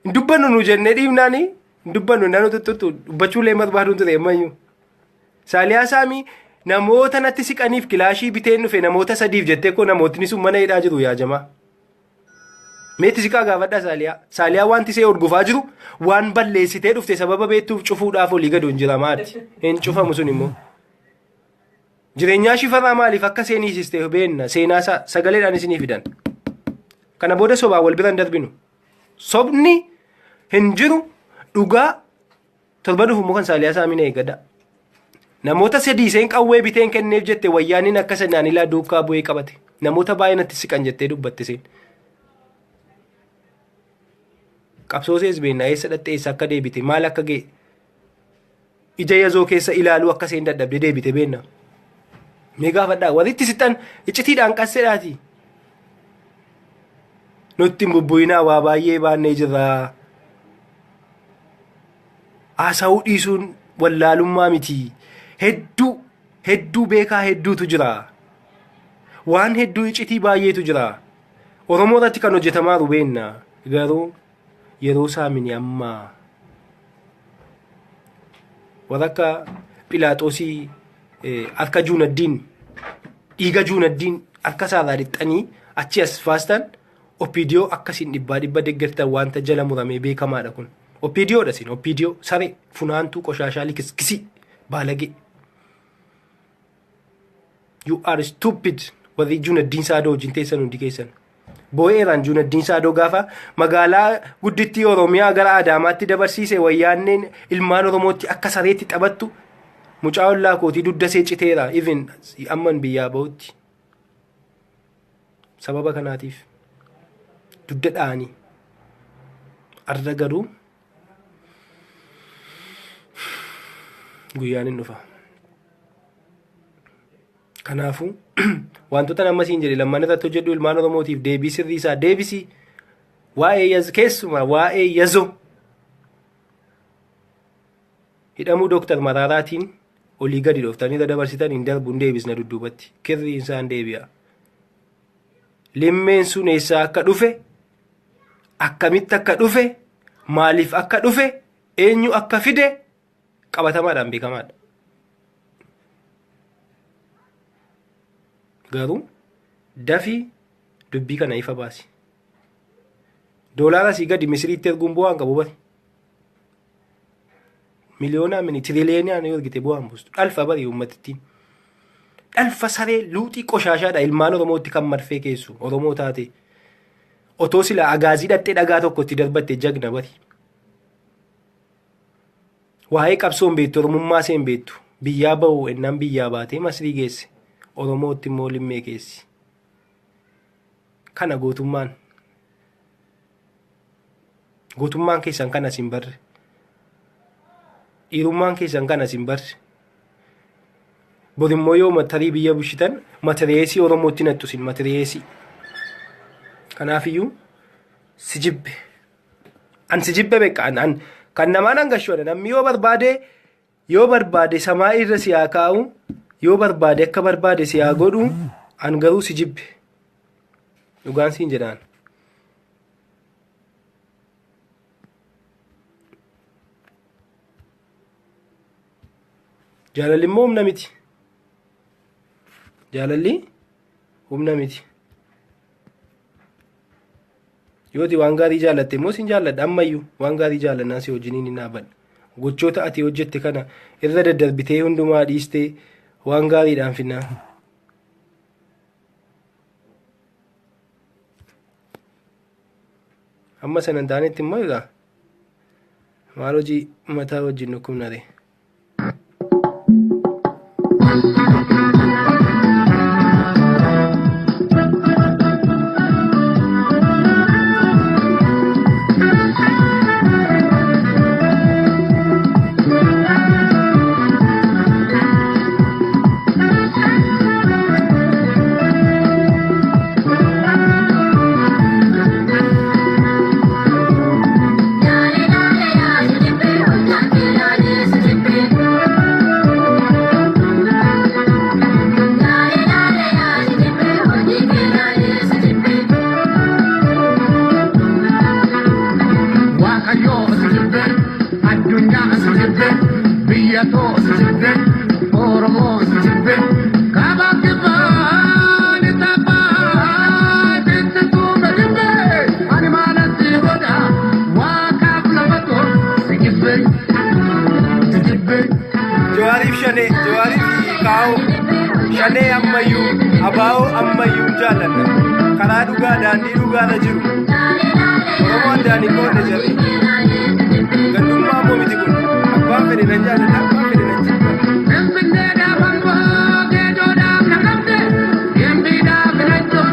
hin dubbannu nu jennee dhiibnaani hin dubbannu nanu tuttutu dubbachuulee barbaaduun ture ammayyuu. Saaliyaa Saamii namoota natti siqaniif kilaashii biteen dhufe namoota sadiif jettee koo namootni sun mana hidhaa jiru yaa jamaa. Meetti siqaa gaafadhaa Saaliyaa. Saaliyaa wanti ishee hordofaa jiru waan balleessitee dhufte sababa beektuuf cufuudhaaf olii gadi hin jira maati. Hin cufamu sun immoo. Jireenyaa shifarraa maaliif akka seenii hiisiste beenna seenaa isaa sagaleedhaan isinii fidan. Kana booda sobaa wal bira hin darbinu. Sobni hin jiru dhugaa torba dhufu immoo kan Saaliyaa Saamiin eeggadha. Namoota sadii isheen qawwee biteen kenneef jette wayyaaniin akka sanaan ilaa duukaa bu'ee qabate. Namoota baay'ee natti siqan jettee dubbatte isheen. Qabsoo sees beekna eessa dhattee eessa akka deebite maal akka ga'e. Ija yazoo keessa ilaaluu akka isheen dadhabde deebite beekna. Mee gaafadhaa warri itti sixan iccitiidhaan qasseedhaati. Nutti hin bubbu'inaa waa baay'ee baannee jirra. Haasa'uu dhiisuun wallaalummaa miti. Hedduu hedduu beekaa hedduutu jira. Waan hedduu iccitii baay'eetu jira. Oromoo irratti kan hojjetamaa jiru beenna. Garuu yeroo saamini ammaa. Warra akka Philaaxoosii harka Juunaddiin dhiiga Juunaddiin harka isaarraa dhixxanii achi as faastan OPDO akkasiin dhibbaa dhibba deeggartan wanta jala muramee beekamaadha kun. OPDOdha isin OPDO saree funaantuu qoshaashaa likiskisii baalagee. You are stupid warri Juunaddiin Saadoo wajjin teessan hundi keessan. Boo'eeraan Juunaddiin Saadoo gaafa magaalaa guddittii Oromiyaa gara Adaamaatti dabarsiise wayyaanneen ilmaan Oromootti akka sareetti taphattu mucaa ollaa kootii dugda see citeera even amman biyyaa bahutti. Sababa kanaatiif dugda dha'anii arra garuu guyyaan hin dhufa. Kanaafuu wantoota nama siin jedhe lamman irratti hojjedhu ilmaan Oromootiif deebii sirrii isaa deebisi. Waa'ee yaz keessumaa waa'ee yazoo hidhamuu Dooktar Maraaraatiin olii gadi dhooftanii irra dabarsitan hin darbu hin deebisna dudduubatti. Kirriin isaan deebi'a. Limmeen sun eessaa akka dhufe, akkamitti akka dhufe, maaliif akka dhufe, eenyu akka fide qabatamaadhaan beekamaadha. Garuu dafii dubbii kana ifa baasi. Doolaara asii gadi Misiriitti erguun bu'aa hin qabu bari. Miliyoonaa mini tiriliyoonaan yoo ergite bu'aa hin buustu. Dhalfa bari uummatittiin. Dhalfa saree luuxii qoshaashaadha ilmaan Oromootti kan marfee keessu Oromoo taate. Otoo silaa agaazii dhattee dhagaa tokko itti darbatte jagna bari. Waa'ee qabsoo hin beektu, Oromummaa ishee hin beektu. Biyyaa bahu ennaan biyyaa baatee Masrii geesse. Oromootti immoo limmee keessi. Kana gootummaan. Gootummaan keessan kana isin barre. Dhiirummaan keessan kana isin barre. Borimmoo yoo tarii biyya bushitan matireesii Oromootti nattu isin matireesii. Kanaafiyyuu si jibbe. An si jibbe beekka an kan namaan hangashuudha. Namni yoo barbaade, yoo barbaade samaa irra si haa kaa'u, yoo barbaade akka barbaade si haa godhu, an garuu si jibbe. Dhugaan siin jedhaan. Jaalalli immoo humna miti. Jaalalli humna miti. Yooti waan gaarii jaallatte immoo sin jaalladha, ammayyuu waan gaarii jaallannaa si wajjiniin hin dhaabadha. Gochoota ati hojjette kana irra daddarbitee hundumaa dhiistee waan gaariidhaan finnaa. Amma sana hin taanetti immoo egaa maal hojii mataa wajjin dhukkubna ree. Waaqayyoo si jibbe, addunyaa si jibbe, biyya too si jibbe, Oromoo si jibbe, kaaba kibbaa ni tabbaa, sitti tuume jibbe, ani maalatti godha, waaqaaf lafa too si jibbe, si jibbe. Jawaariif shanee, Jawaariif kaa'oo, shanee ammayyuu, abaa'oo ammayyuu hin jaallanna. Karaa dhugaa, daandii dhugaarra jiru. Oromoo addaan hin qoodne jarri. Gandummaa immoo miti kun. Abbaan fedhe nan jaalladha, abbaan fedhe nan jibba. Finfinneedhaaf Amboo, Geejoodhaaf Naqamte, Gimbiidhaaf Filachuun,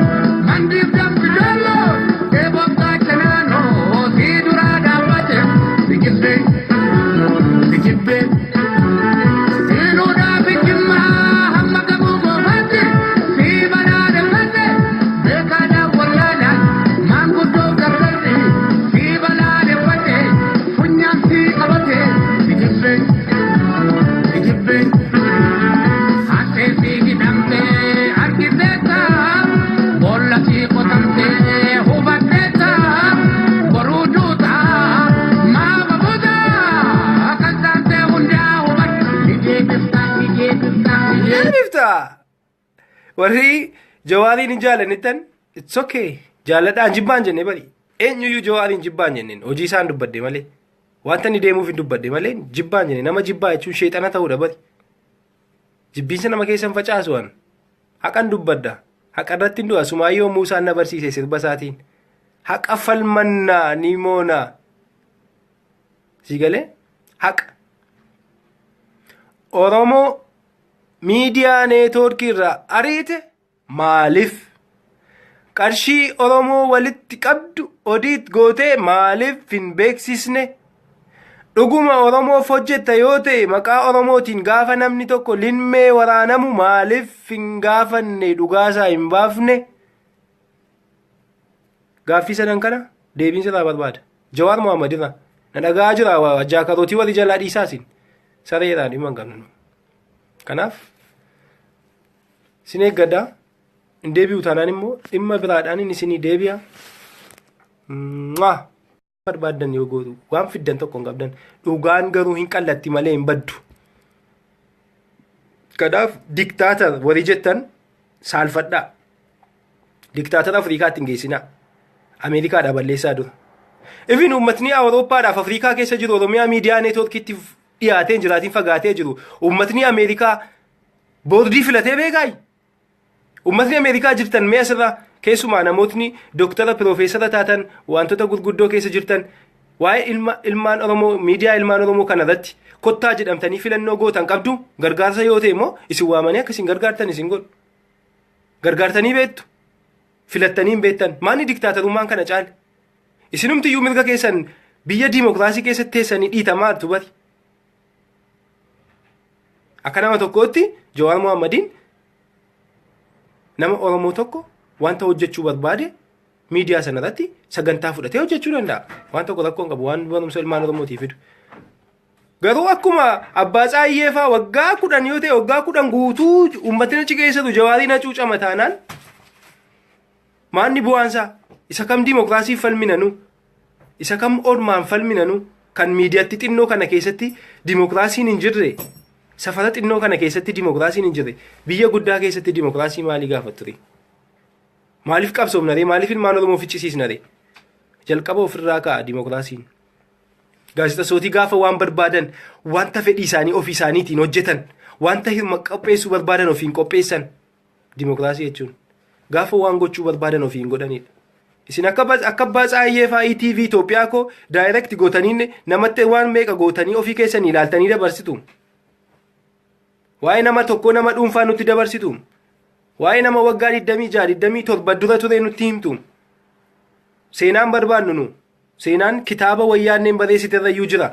Mandiif Dambi Dolloo, Eeboof Gaachanaanoo, si duraa dhaabbate, si jibbe, si jibbe. Siiluudhaaf Jimmaa hamma gabuu goofaatti, si balaaleffadhe, beekaadhaaf wallaalaan, maanguddoo gargarri, si balaaleffadhe, funyaan si qabate, si jibbe. Ijibbe hattee fi hidhamtee argiteetta, boolla si qotamtee hubatteetta, boruu duuta maama buuta kan saantee hundaa hubadhu ni deebifta, ni deebifta. Deebifta. Warri Jawaariin hin jaallanittan, it's okay. Jaalladhaan jibbaan jenne bari. Eenyuyyuu Jawaariin jibbaan jenneen, hojii isaan dubbadde malee. Wanta inni deemuuf hin dubbadde malee jibbaan jenne. Nama jibbaa jechuun sheexana ta'uudha bari. Jibbiinsa nama keessan facaasu an. Haqan dubbadda. Haqa irratti hin du'a. Sumaayyoo Muusaan na barsiise sirba isaatiin. Haqa falmannaa ni moonaa. Si galee? Haqa. Oromoo miidiyaa neetwoorkii irraa ariite maaliif? Qarshii Oromoo walitti qabdu odiit gootee maaliif hin beeksisne? Dhuguma Oromoof hojjetta yoo ta'e, maqaa Oromootiin gaafa namni tokko linmee waraanamu maaliif hin gaafanne, dhugaasaa hin baafne? Gaaffii sadan kana deebiin sirraa barbaada. Jawaar Mohaammed irraa. Na dhagaa jira, jaakarootii warri jalaa dhiisaasin. Sareedhaan dhimma hin qabnu. Kanaaf sin eeggadha. Hin deebi'u taanaan immoo dhimma biraadhaan inni isinii deebi'a. Mwah! Barbaaddan yoo gootu waan fiddan tokko hin qabdan, dhugaan garuu hin qallatti malee hin baddu. Kanaaf diktaatar warri jettan saalfadhaa. Diktaatar Afrikaatti hin geessinaa. Ameerikaadhaa balleessaa dura. Ifin uummatni Awurooppaadhaaf Afrikaa keessa jiru Oromiyaa miidiyaa neetwoorkiitti dhiyaatee hin jiraatiin fagaatee jiru. Uummatni Ameerikaa boordii filatee beekaayi. Uummatni Ameerikaa jirtan mee asirraa keessumaa namootni dooktara, piroofeesara taatan, wantoota gurguddoo keessa jirtan, Waa'ee ilma ilmaan Oromoo miidiyaa ilmaan Oromoo kana irratti kottaa jedhamtanii filannoo gootan qabdu. Gargaarsa yoo ta'e immoo isin waamanii akka isin gargaartan isin godhu. Gargaartanii beektu. Filattanii hin beektan. Maanni diktaatarummaan kana caale? Isinumti iyyuu mirga keessan biyya diimokiraasii keessatti teessanii dhiitamaa jirtu bari. Akka nama tokkootti Jawaar Mohammadiin nama Oromoo tokko wanta hojjechuu barbaade miidiyaa sana irratti sagantaa fudhatee hojjechuu danda'a. Waan tokko rakkoo hin qabu, waan barumsa ilmaan Oromootiif fidu. Garuu akkuma abbaa Tsaayyee fa'aa waggaa 10 yoo ta'e, waggaa 10 guutuu uummatni achi keessatu Jawaariin hacuucama taanaan, maanni bu'aansaa? Isa kam diimokiraasiif falminanu? Isa kam ormaan falminanu? Kan miidiyaatti xinnoo kana keessatti diimokiraasiin hin jirre, safara xinnoo kana keessatti diimokiraasiin hin jirre, biyya guddaa keessatti diimokiraasii maalii gaafattu? Maaliif qabsoomna ree? Maaliif ilmaan Oromoo ficcisiisna ree? Jalqaba ofirraa ka'a diimokiraasiin. Gaazexessootii gaafa waan barbaadan, wanta fedhii isaanii ofii isaaniitiin hojjetan, wanta hirma qopheessuu barbaadan ofiin qopheessan, diimokiraasii jechuun gaafa waan gochuu barbaadan ofiin godhanidha. Isin akka abbaa Tsaayyee fa'aa ETV Itoophiyaa koo direct gootanii namatti waan meeqa gootanii ofii keessanii ilaaltanii dabarsitu. Waa'ee nama tokkoo, nama dhuunfaa nutti dabarsitu. Waa'ee nama waggaa 26, 27 dura ture nutti himtu. Seenaan barbaannu nu. Seenaan kitaaba wayyaanneen barreessite irrayyuu jira.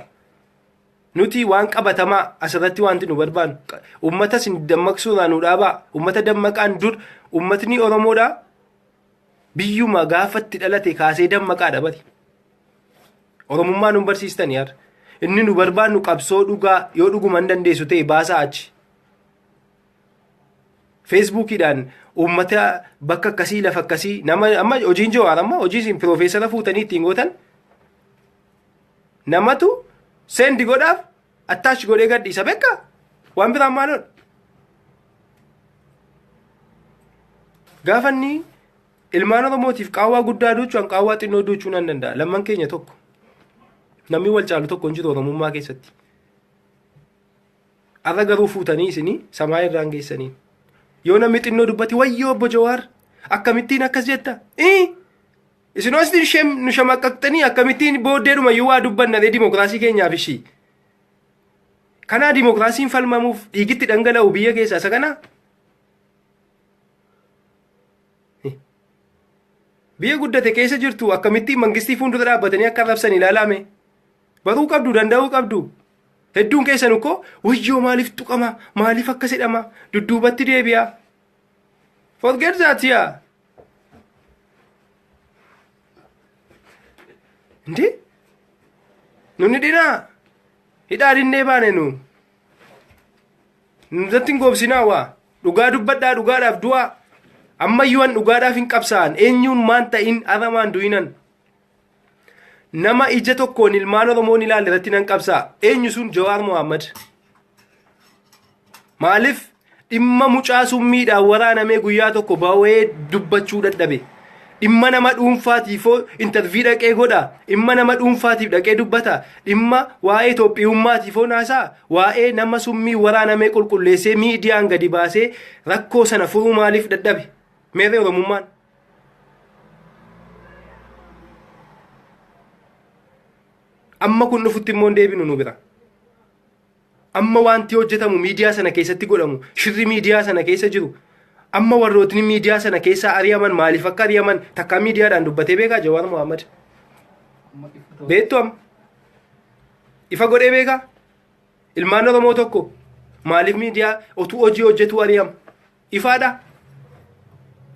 Nuti waan qabatamaa asirratti wanti nu barbaannu. Uummata isin dammaqsuurraa nu dhaabaa. Uummata dammaqaan dur uummatni Oromoodhaa biyyuma gaafatti dhalate kaasee dammaqaadha bari. Oromummaa nu barsiistani har. Inni nu barbaannu qabsoo dhugaa yoo dhuguma hin dandeessu ta'e baasaa achi. Feesbuukiidhaan uummata bakka akkasii, lafa akkasii, nama amma hojiin Jawaar, amma hojii isin piroofeesara fuutanii ittiin gootan, namatu send godhaaf attach godhee gadhiisa beekka, waan biraan maaloodha. Gaafa inni ilmaan Oromootiif qaawwaa guddaa duuchuu, an qaawwaa xinnoo duuchuu nan danda'a. Lamman keenya tokko. Namni wal caalu tokko hin jiru Oromummaa keessatti. Har'a garuu fuutanii isinii samaa irraan geessanii. Yoo namni xinnoo dubbate, "Wayyoo obbo Jawaar, akkamittiin akkas jetta?" Isin asitti nu shamaqqaqxanii akkamittiin booddeedhuma iyyuu waa dubbanna ree dimokiraasii keenyaaf ishii? Kanaa dimokiraasiin falmamuuf dhiigitti dhangala'u biyya keessaa isa kanaa? Biyya guddate keessa jirtu, akkamittiin mangistii fuuldura dhaabbatanii akka arrabsan ilaalame. Baruu qabdu, danda'uu qabdu. Hedduun keessan ukkoo wayyoo, maaliif tuqama, maaliif akkas jedhama, dudduubatti deebi'a. Forget that, yaa. Hindi? Nuni dhinaa hidhaa dhinnee baane nu. Nutatti hin goobsinaa waa. Dhugaa dubbadhaa, dhugaadhaaf du'aa. Ammayyuu an dhugaadhaaf hin qabsaa'an, eenyuun maan ta'in aramaan du'inan. Nama ija tokkoon ilmaan Oromoon ilaalle irratti nan qabsaa'a. Eenyu sun? Jawaar Mohaammed. Maaliif dhimma mucaa summiidhaan waraanamee guyyaa tokko ba'ee dubbachuu dadhabe? Dhimma nama dhuunfaatiif interview dhaqee godha. Dhimma nama dhuunfaatiif dhaqee dubbata. Dhimma waa'ee Itoophiyummaatiif naasaa. Waa'ee nama summii waraanamee qulqulleessee miidiyaan gadi baasee rakkoo sana furuu maaliif dadhabe? Meerree Oromummaan? Amma kun dhufutti immoo hin deebinu nu bira. Amma wanti hojjetamu, miidiyaa sana keessatti godhamu, shirri miidiyaa sana keessa jiru, amma warrootni miidiyaa sana keessaa ari'aman maaliif akka ari'aman takkaa miidiyaadhaan dubbatee beekaa Jawaar Mohaammed? Beektu amma? Ifa godhee beekaa? Ilmaan Oromoo tokko maaliif miidiyaa otuu hojii hojjetuu ari'ama? Ifaadha.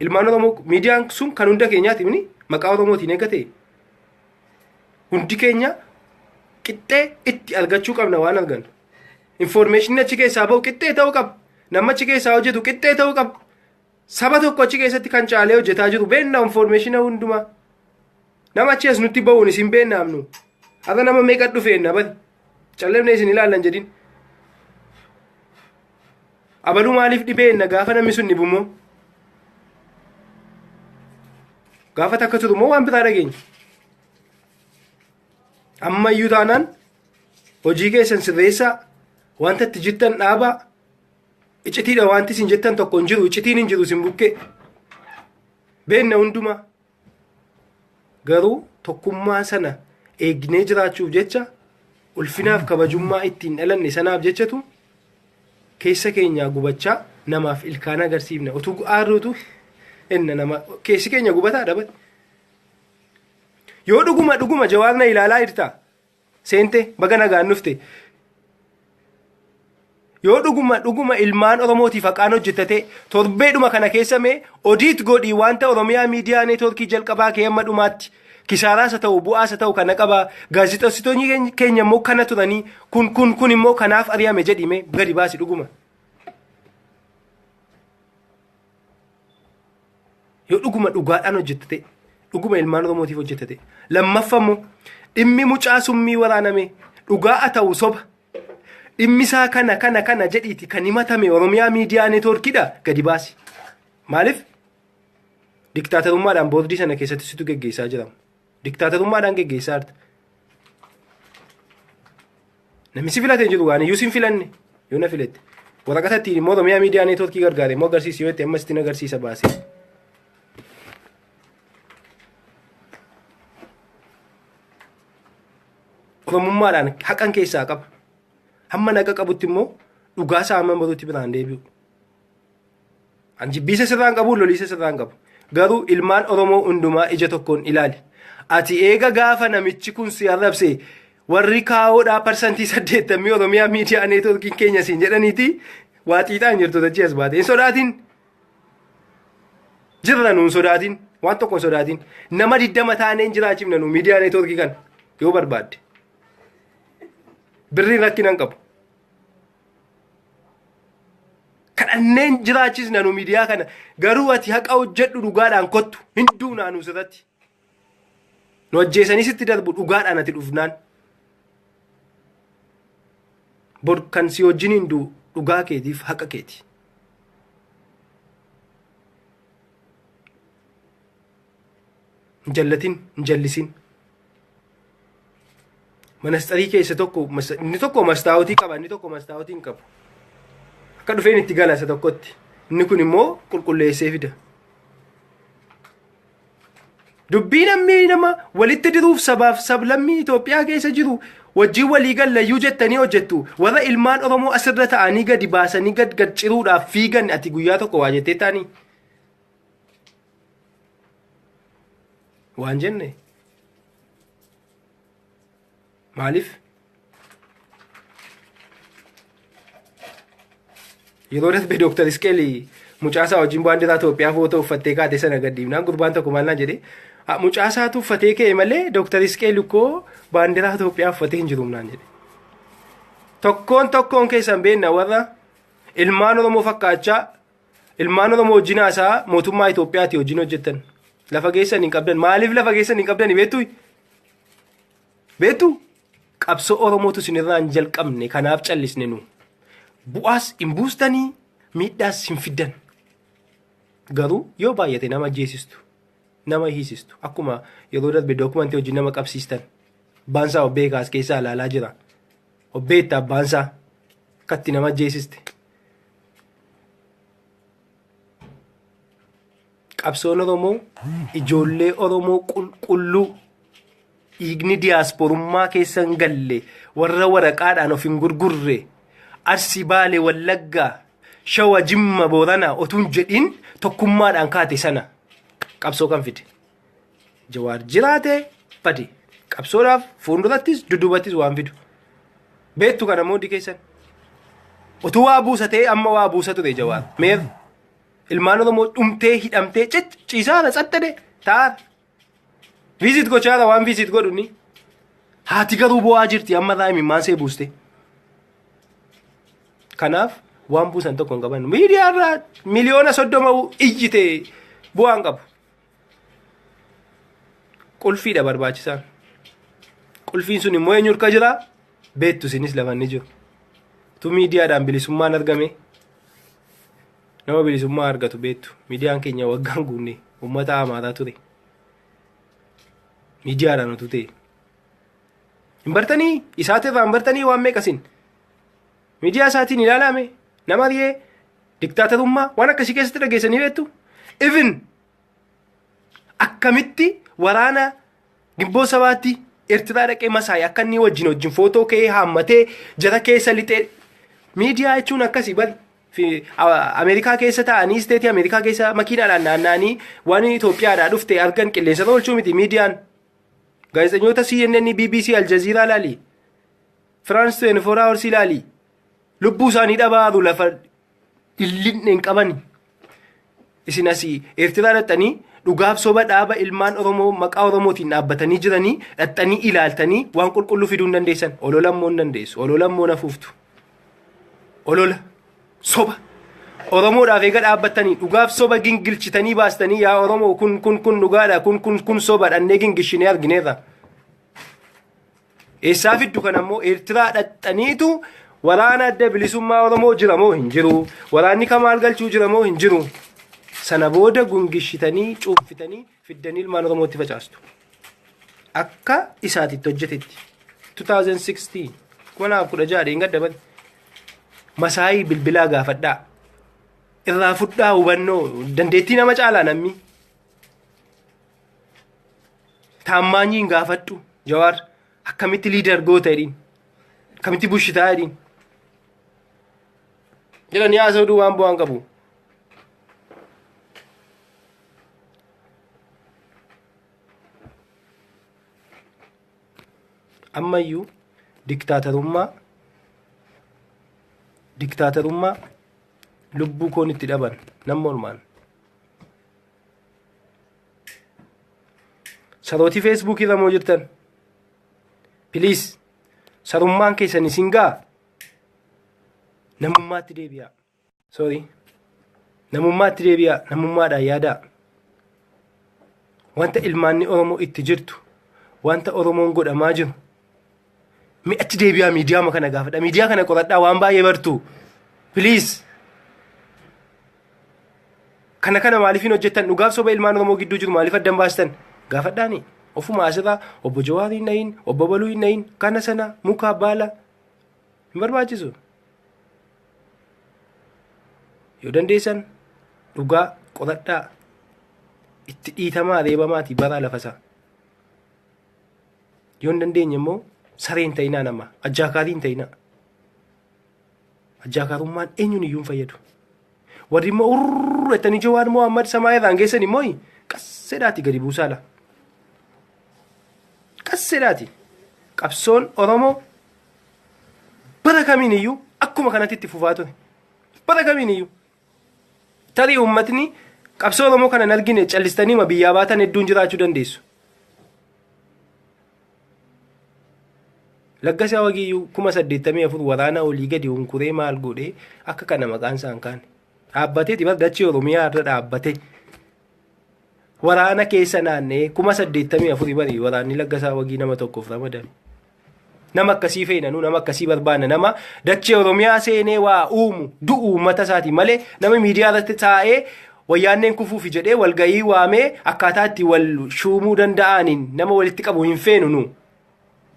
Ilmaan Oromoo, miidiyaan sun kan hunda keenyaati mini maqaa Oromootiin eegate. Hundi keenya qixxee itti argachuu qabna waan argannu. Information achi keessaa bahu qixxee ta'uu qaba. Nama achi keessaa hojjetu qixxee ta'uu qaba. Saba tokko achi keessatti kan caalee hojjetaa jiru beekna information hundumaa. Nama achi as nutti bahuun isin beeknaamnu. Har'a nama meeqa dhufeenna bari. Callifne isin ilaallan jedhin. Abaluu maaliif dhibeenna gaafa namni sun dhibummoo? Gaafa takka turu immoo waan biraa dhageenya. Ammayyuu taanaan hojii keessan sirreessaa, wanta itti jirtan dhaabaa. Icitiidha wanti isin jettan tokko hin jiru, icitiin hin jiru isin bukkee. Beenna hundumaa. Garuu tokkummaa sana Eegnee jiraachuuf jecha, ulfinaaf kabajummaa ittiin dhalanne sanaaf jechatu keessa keenyaa gubachaa namaaf ilkaan agarsiifna. Utuu aarruutu enna nama keessi keenya gubataa dhabate. Yoo dhuguma dhuguma Jawaar na ilaalaa jirta, seente baga nagaan dhufte. Yoo dhuguma dhuguma ilmaan Oromootiif haqaan hojjetate, torbeedhuma kana keessa mee odiit godhii wanta Oromiyaa Miidiyaa Neetwoorkii jalqabaa kee hamma dhumaatti kisaaraas haa ta'u bu'aas haa ta'u kana qaba, gaazexeessitoonni keenya immoo kana turanii, kun kun kun immoo kanaaf ari'ame jedhii mee gadi baasi dhuguma. Yoo dhuguma dhugaadhaan hojjette, dhuguma ilmaan Oromootiif hojjette. Lammaffaa immoo dhimmi mucaa summii waraaname dhugaa haa ta'u soba, dhimmi isaa kana kana kana jedhiiti kan himatame Oromiyaa Miidiyaa Neetwoorkiidha gadi baasi. Maaliif? Diktaatarummaadhaan boordii sana keessatti situ geggeessaa jirama. Diktaatarummaadhaan geggeessaa jirta. Namni si filate hin jiru, waan iyyuu si hin filanne yoo na filette. Waraqata ittiin immoo Oromiyaa Miidiyaa Neetwoorkii gargaare immoo agarsiisi yoo jette, amma sittin agarsiisa baasee. Oromummaadhaan haqan keessaa qaba. Hamma naqa qabutti immoo dhugaa isaa hamma baruutti biraan deebi'u. An jibbiisa sirraan qabu, loliisa sirraan qabu. Garuu ilmaan Oromoo hundumaa ija tokkoon ilaali. Ati eega gaafa namichi kun si arrabse warri kaa'oodhaa 80% Oromiyaa Miidiyaa Neetwoorkiin keenya siin jedhaniiti waa xiixaan jirtu dachee as baate. Hin sodaatin. Jirra nuun sodaatin. Waan tokko hin sodaatin. Nama 20 taanee hin jiraachifna nu miidiyaa neetwoorkii kana yoo barbaadde. Birriin rakkina hin qabu. Kadhanneen jiraachisna nu miidiyaa kana, garuu ati haqa hojjedhu, dhugaadhaan kottu. Hin duunaa nu sirratti. Nu ajjeesanii sitti darbu dhugaadhaan ati dhufnaan. Bor kan si wajjin hin du'u dhugaa keetiif haqa keeti. Hin jallatin, hin jallisin. Manastarii keessa tokko inni tokko mastaawotii qaba, inni tokko mastaawotii hin qabu. Akka dhufeen itti gala isa tokkotti. Inni kun immoo qulqulleessee fida. Dubbii namni nama walitti diruuf sabaaf sablammii Itoophiyaa keessa jiru wajjin walii gallayyuu jettanii hojjettu. Warra ilmaan Oromoo asirra ta'anii gadi baasanii gad gad ciruudhaaf fiigan ati guyyaa tokko waa jettee ta'anii. Waan jenne maaliif? Yeroo darbe Dooktar Isqeeli mucaasaa wajjin baandiraa Itoophiyaa footoo uffattee kaate sana gad dhiibnaan gurbaan tokko maal naan jedhee, "Mucaasaatu uffatee ka'e malee Dooktar Isqeeli koo baandiraa Itoophiyaa uffatee hin jiru" naan jedhe. Tokkoon tokkoon keessan beenna, warra ilmaan Oromoo fakkaachaa ilmaan Oromoo wajjin haasaa mootummaa Itoophiyaati wajjin hojjettan. Lafa geessan hin qabdan. Maaliif lafa geessan hin qabdan beektuu? Beektuu? Qabsoo Oromootu isinirraa hin jalqabne, kanaaf callisne nu. Bu'aas hin buustanii, miidhaas hin fiddan. Garuu yoo baay'ate nama ajjeesistu, nama hiisistu. Akkuma yeroo darbe dookumantii wajjin nama qabsiistan. Abbaan isaa of beekaas keessaa ilaalaa jira. Of beekta abbaan isaa akkatti nama ajjeesiste. Qabsoon Oromoo ijoollee Oromoo qulqulluu dhiigni diyaaspoorummaa keessa hin galle, warra waraqaadhaan of hin gurgurre, Arsii, Baale, Wallaggaa, Shawa, Jimma, Booranaa otuun jedhin tokkummaadhaan kaate sana qabsoo kan fide. Jawaar jiraate bade qabsoodhaaf fuuldurattis dudduubattis waan fidu. Beektu kana hundi keessan. Utuu waa buusatee amma waa buusa ture Jawaar. Meer ilmaan Oromoo dhumtee hidhamtee ciisaara tsattade taa'aara. Visit gochaara waan visit godhu inni. Haati garuu bo'aa jirti amma irraa imimmaan see buuste. Kanaaf waan buusan tokko hin qaban. Miidiyaa irraa 30 miliyoona iyyite bu'aa hin qabu. Qulfiidha barbaachisaan. Qulfiin sun immoo eenyu harka jira? Beektu isinis lafa inni jiru. Tu miidiyaadhaan bilisummaan argame, nama bilisummaa argatu beektu. Miidiyaan keenya waggaan guunne uummata Amaaraa ture. Miidiyaadhaan utuu ta'e. Hin bartanii? Isaatirraa hin bartanii waan meeqasin? Miidiyaa isaatiin ilaalame nama ari'ee diktaatarummaa waan akkasii keessatti dhageessanii beektu. Even akkamitti waraana gibboo sabaatti Eertiraa dhaqee Masaay akka inni wajjin wajjin footoo ka'ee haammatee jara keessa lixee. Miidiyaa jechuun akkasii bari. Ameerikaa keessa taa'anii, isteetii Ameerikaa keessa makiinaadhaan naanna'anii waan Itoophiyaadhaa dhufte argan qilleensa oolchuu miti miidiyaan. Gaazexeessitoota CNN, BBC, Al Jazeera laali. France 24 Hours ilaali. Lubbuu isaanii dhabaaru lafa illinne hin qabani. Isin asii Eertiraa dhaqxanii dhugaaf soba dhaaba ilmaan Oromoo maqaa Oromootiin dhaabbatanii jiranii dhaqxanii ilaaltanii waan qulqulluu fiduu hin dandeessan. Olola immoo hin dandeessu. Olola immoo nafuuftu. Olola. Soba. Oromoodhaaf eega dhaabbattanii dhugaaf soba gingilchitanii baastanii, yaa Oromoo, kun kun kun dhugaadha, kun kun kun soba dhannee gingilchinee argineerra. Eessaa fiddu kana immoo? Eertiraa dhaqxaniitu waraana Adda Bilisummaa Oromoo jira moo hin jiru? Waraanni Kamaal Galchuu jira moo hin jiru? Sana booda gungishitanii cuunfitanii fiddanii ilmaan Oromootti facaastu. Akka isaatitti hojjetetti. 2016, 2016 dheengadda bari. Masaayii bilbilaa gaafadhaa. Irraa fudhaa hubannoo, dandeettii nama caalaa namni. Taammaanyiin gaafadhu, Jawaar akkamitti leader goota jedhiin. Akkamitti bushitaa jedhiin. Jedhanii haasa'uu waan bu'aan qabu. Ammayyuu diktaatarummaa lubbuu koon itti dhaban nama olmaan. Sarootii Feesbuukii irra moo jirtan? Please, sarummaan keessan isin gaa, namummaatti deebi'aa. Sorry. Namummaatti deebi'aa, namummaadhaan yaadaa. Wanta ilmaanni Oromoo itti jirtu, wanta Oromoon godhamaa jiru. Mi'atti deebi'aa, miidiyaa kana gaafadha. Miidiyaa kana qoradhaa, waan baay'ee bartu. Please. Kana kana maaliif hin hojjettan? Dhugaaf soba ilmaan Oromoo gidduu jiru maaliif addan baastan? Gaafadhaani. Ofuma asirraa obbo Jawaar hin dhahin, obbo Baluu hin dhahin, kana sana muka baala hin barbaachisu. Yoo dandeessan dhugaa qoradhaa, itti dhiitamaa reebamaatii baraa lafasaa. Yoo hin dandeenye immoo saree hin ta'inaa, nama ajjaakaarii hin ta'inaa. Ajjaakaarummaan eenyuun iyyuu hin fayyadu. Warri immoo urrrr jettanii Jawaar Mohammad samaa irraan geessan immoo qasseedhaati gadi buusaala. Qasseedhaati. Qabsoon Oromoo bara kamiin iyyuu akkuma kanatti itti fufaa ture. Bara kamiin iyyuu. Tarii uummatni qabsoo Oromoo kana hin argine, callistanii ma biyyaa baatan hedduun jiraachuu dandeessu. Laggasaa Wagiyyuu 84,000 waraana olii gadi hunkuree maal godhee akka kana maqaan isaan kaane. Dhaabbateeti bar, dachee Oromiyaa irra dhaabbate. Waraana keessa naanna'ee 84,000 bari waraanni Laggasaa Wagii nama tokkoof ramadame. Nama akkasii feena, nu nama akkasii barbaanna, nama dachee Oromiyaa seenee waa uumu, du'u uummata isaati malee, nama miidiyaa irratti taa'ee wayyaanneen kufuufi jedhee walgahii waamee akkaataa itti wal shuumuu danda'aniin nama walitti qabu hin feenu nu.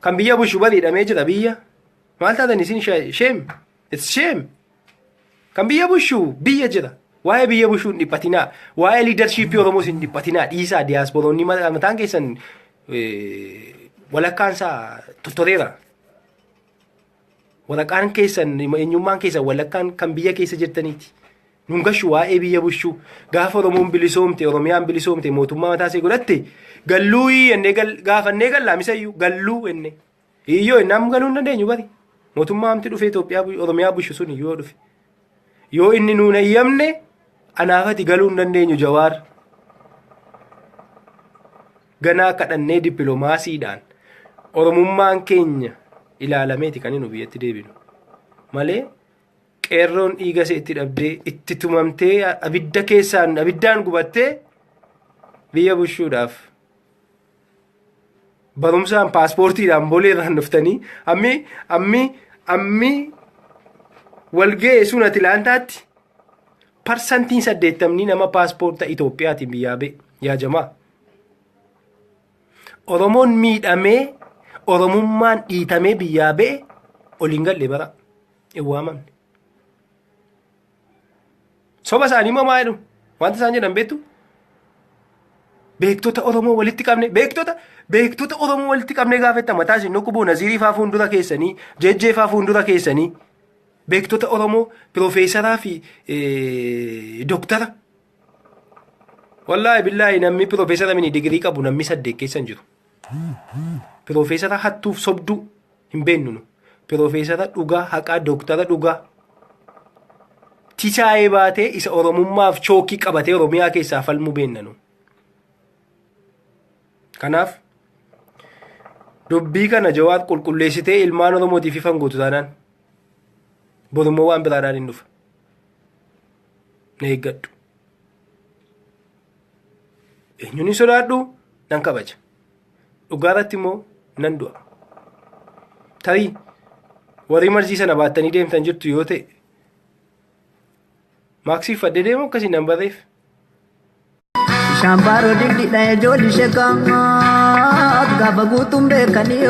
Kan biyya bushu bari hidhamee jira biyya. Maal taatan isin? Shame. It's shame. Kan biyya bushu biyya jira. Waa'ee biyya bushuu hin dhiphatinaa. Waa'ee leadershipii Oromoos hin dhiphatinaa. Dhiisaa, diyaasporoonni mataan keessan walakkaan isaa tottoreera. Waraqaan keessan, eenyummaan keessan walakkaan kan biyya keessa jirtaniiti. Nun gashu waa'ee biyya bushuu. Gaafa Oromoon bilisoomte, Oromiyaan bilisoomte, mootummaa mataa ishee godhatte, galluu jennee gaafannee gallaa misayyuu galluu jennee. Iyyoo innaan galuu hin dandeenyu bari. Mootummaa amti dhufee Itoophiyaa Oromiyaa bushu sun yoo dhufe. Yoo inni nuun eeyyamne anaafati galuu hin dandeenyu, Jawaar. Ganaa kadhannee dippiloomaasiidhaan Oromummaan keenya ilaalameeti kan inni biyyatti deebinu. Malee qeerroon dhiiga ishee itti dhabdee, itti tumamtee, abidda keessaan abiddaan gubattee biyya bushuudhaaf barumsaan paaspoortiidhaan boleerraan dhuftanii ammi walga'e sun Atilaantaatti 80% nama paaspoorta Itoophiyaatiin biyyaa ba'e, yaa jamaa. Oromoon miidhamee, Oromummaan dhiitamee biyyaa ba'e ol hin galle, bara hin waamamne. Soba isaanii immoo maa jedhu? Wanta isaan jedhan beektu? Beektota Oromoo walitti qabne, beektota Oromoo walitti qabne gaafetta mataa isin dhukkubu. Naziirii faa fuuldura keessanii, Jejjee faa fuuldura keessanii, beektota Oromoo piroofeesaraa fi doktara. Wallaahi billaahi, namni piroofeesara mini digirii qabu namni 8 keessa hin jiru. Piroofeesara hattuuf sobduu hin beeknu nu. Piroofeesara dhugaa haqaa, doktara dhugaa. Tichaa'ee baatee isa Oromummaaf chookii qabatee Oromiyaa keessaa falmuu beenna nu. Kanaaf dubbii kana Jawaar qulqulleessitee ilmaan Oromootiif ifan gootu taanaan, borummoo waan biraadhaan hin dhufa. Na eeggadhu. Eenyuun hin sodaadhu, nan kabaja. Dhugaa irratti immoo nan du'a. Tarii warri marzii sana baattanii deemtan jirtu yoo ta'e, maaksii uffadhee deemu akkasii nan barreef. Shambaaroo dildidha ijoolli sheekaat gaafa guutuun beekanii,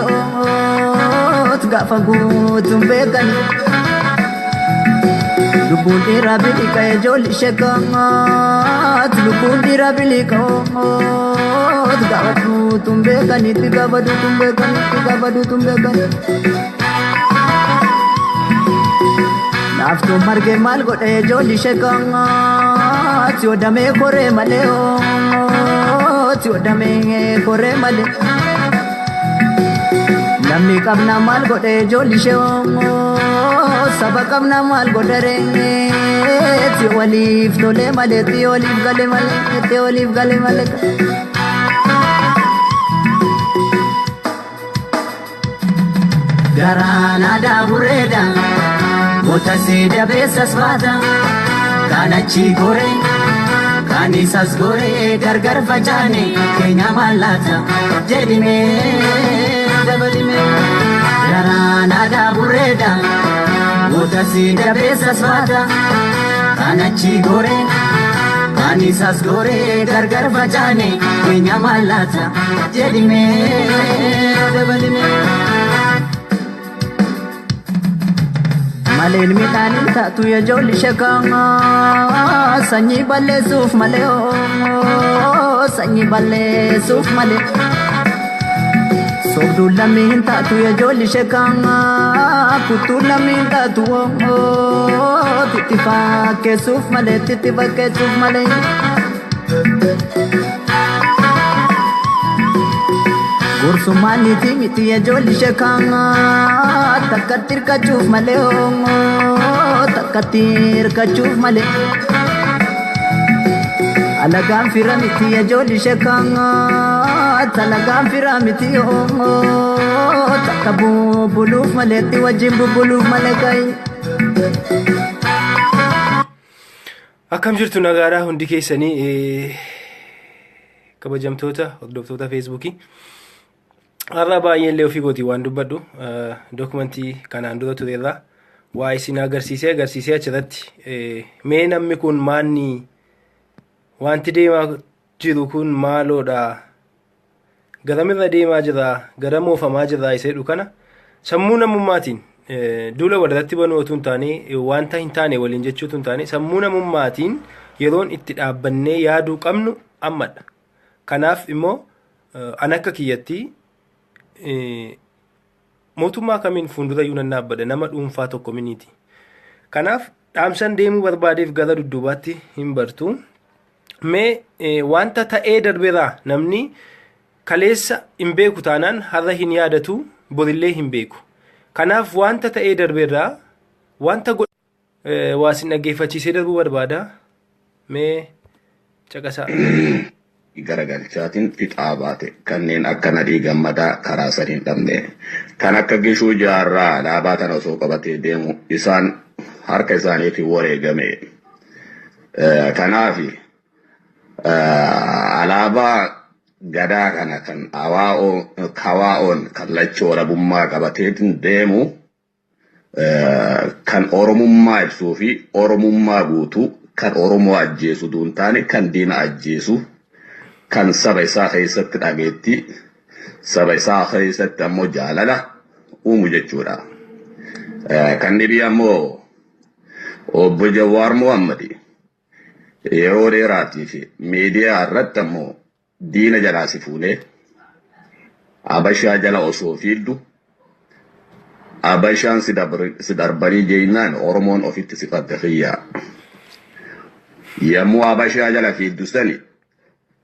gaafa guutuun beekanii. Lubbuun dhiiraa biliqa ijoolli sheekaat, lubbuun dhiiraa biliqa gaafa guutuun beekanitti, gaafa guutuun beekanitti, gaafa guutuun beekanii. Laaftuun margee maal godhe ijoolli sheekaat, yoo damee koree malee, yoo damee koree malee. Lammii qabna maal godhe ijoolli ishee, saba qabna maal godhe reetti, waliif tolee malee, waliif galee malee, waliif galee malee. Garaan aadaa burreedha, goota si dabeessas baata, kan achi goree, kan isas goree, gargar facaane keenya mallaata jedhimee dabalimee. Garaan aadaa burreedha, goota si dabeessas baata, kan achi goree, kan isas goree, gargar facaane keenya mallaata jedhimee dabalimee. Maleen midhaaniin taatu ijoolli sheekaa, sanyii balleessuuf malee, sanyii balleessuuf malee. Sobduun lammii hin taatu ijoolli sheekaa, kuttuun lammii hin taatu, itti fakkeessuuf malee, itti fakkeessuuf malee. Gorsummaan niitii miti ijoolli sheekaa, takkatti hirkachuuf malee, takkatti hirkachuuf malee. Alagaan fira miti ijoolli sheekaa, alagaan fira miti, takka bubbuluuf malee, itti wajjin bubbuluuf malee kayi. Akkam jirtu? Nagaadhaa hundi keessanii, kabajamtoota hordoftoota Feesbuukii. Har'a baay'ee illee ofii kootii waan dubbadhu, dookumentii kanaan dura turerraa waa isin agarsiisee achirratti mee namni kun maanni, wanti deemaa jiru kun maaloodha, garamirra deemaa jira, gara moofamaa jira isa jedhu kana sammuu namummaatiin duula walirratti banuu otoo hin taane, wanta hin taane waliin jechuu otoo hin taane, sammuu namummaatiin yeroon itti dhaabbannee yaaduu qabnu ammadha. Kanaaf immoo an akka kiyyatti mootummaa kamiin fuuldura iyyuu nan dhaabbadha, nama dhuunfaa tokko miniiti. Kanaaf dhaamsan deemuu barbaadeef gara dudduubaatti hin bartu. Mee wanta ta'ee darbeerraa namni kaleessa hin beeku taanaan, har'a hin yaadatu, borillee hin beeku. Kanaaf wanta ta'ee darbeerraa wanta waa isin dhaggeeffachiisee darbuu barbaada. Mee caqasaa. Garagalchaatiin fixaa baate kanneen akka Nadhii Gammadaa karaa san hin dhabne, kan akka Gishuu Jaarraa alaabaa tana osoo qabatee deemu isaan harka isaaniitiin wareegame. Kanaaf alaabaa gadaa kana kan kawaa'oon kallacha walabummaa qabateetiin deemu, kan Oromummaa ibsuu fi Oromummaa guutuu, kan Oromoo ajjeesu duun taane, kan diina ajjeesu, kan saba isaa keessatti dhageetti, saba isaa keessatti ammoo jaalala uumu jechuudha. Kan dhibii ammoo obbo Jawaar Mohammad yeroo dheeraatiif miidiyaa irratti ammoo Diina jalaa si fuunee Abashaa jala osoo fiiddu Abashaan si darbanii jennaan Oromoon ofitti si qabde xiyyaa. Yommuu Abashaa jala fiiddu sani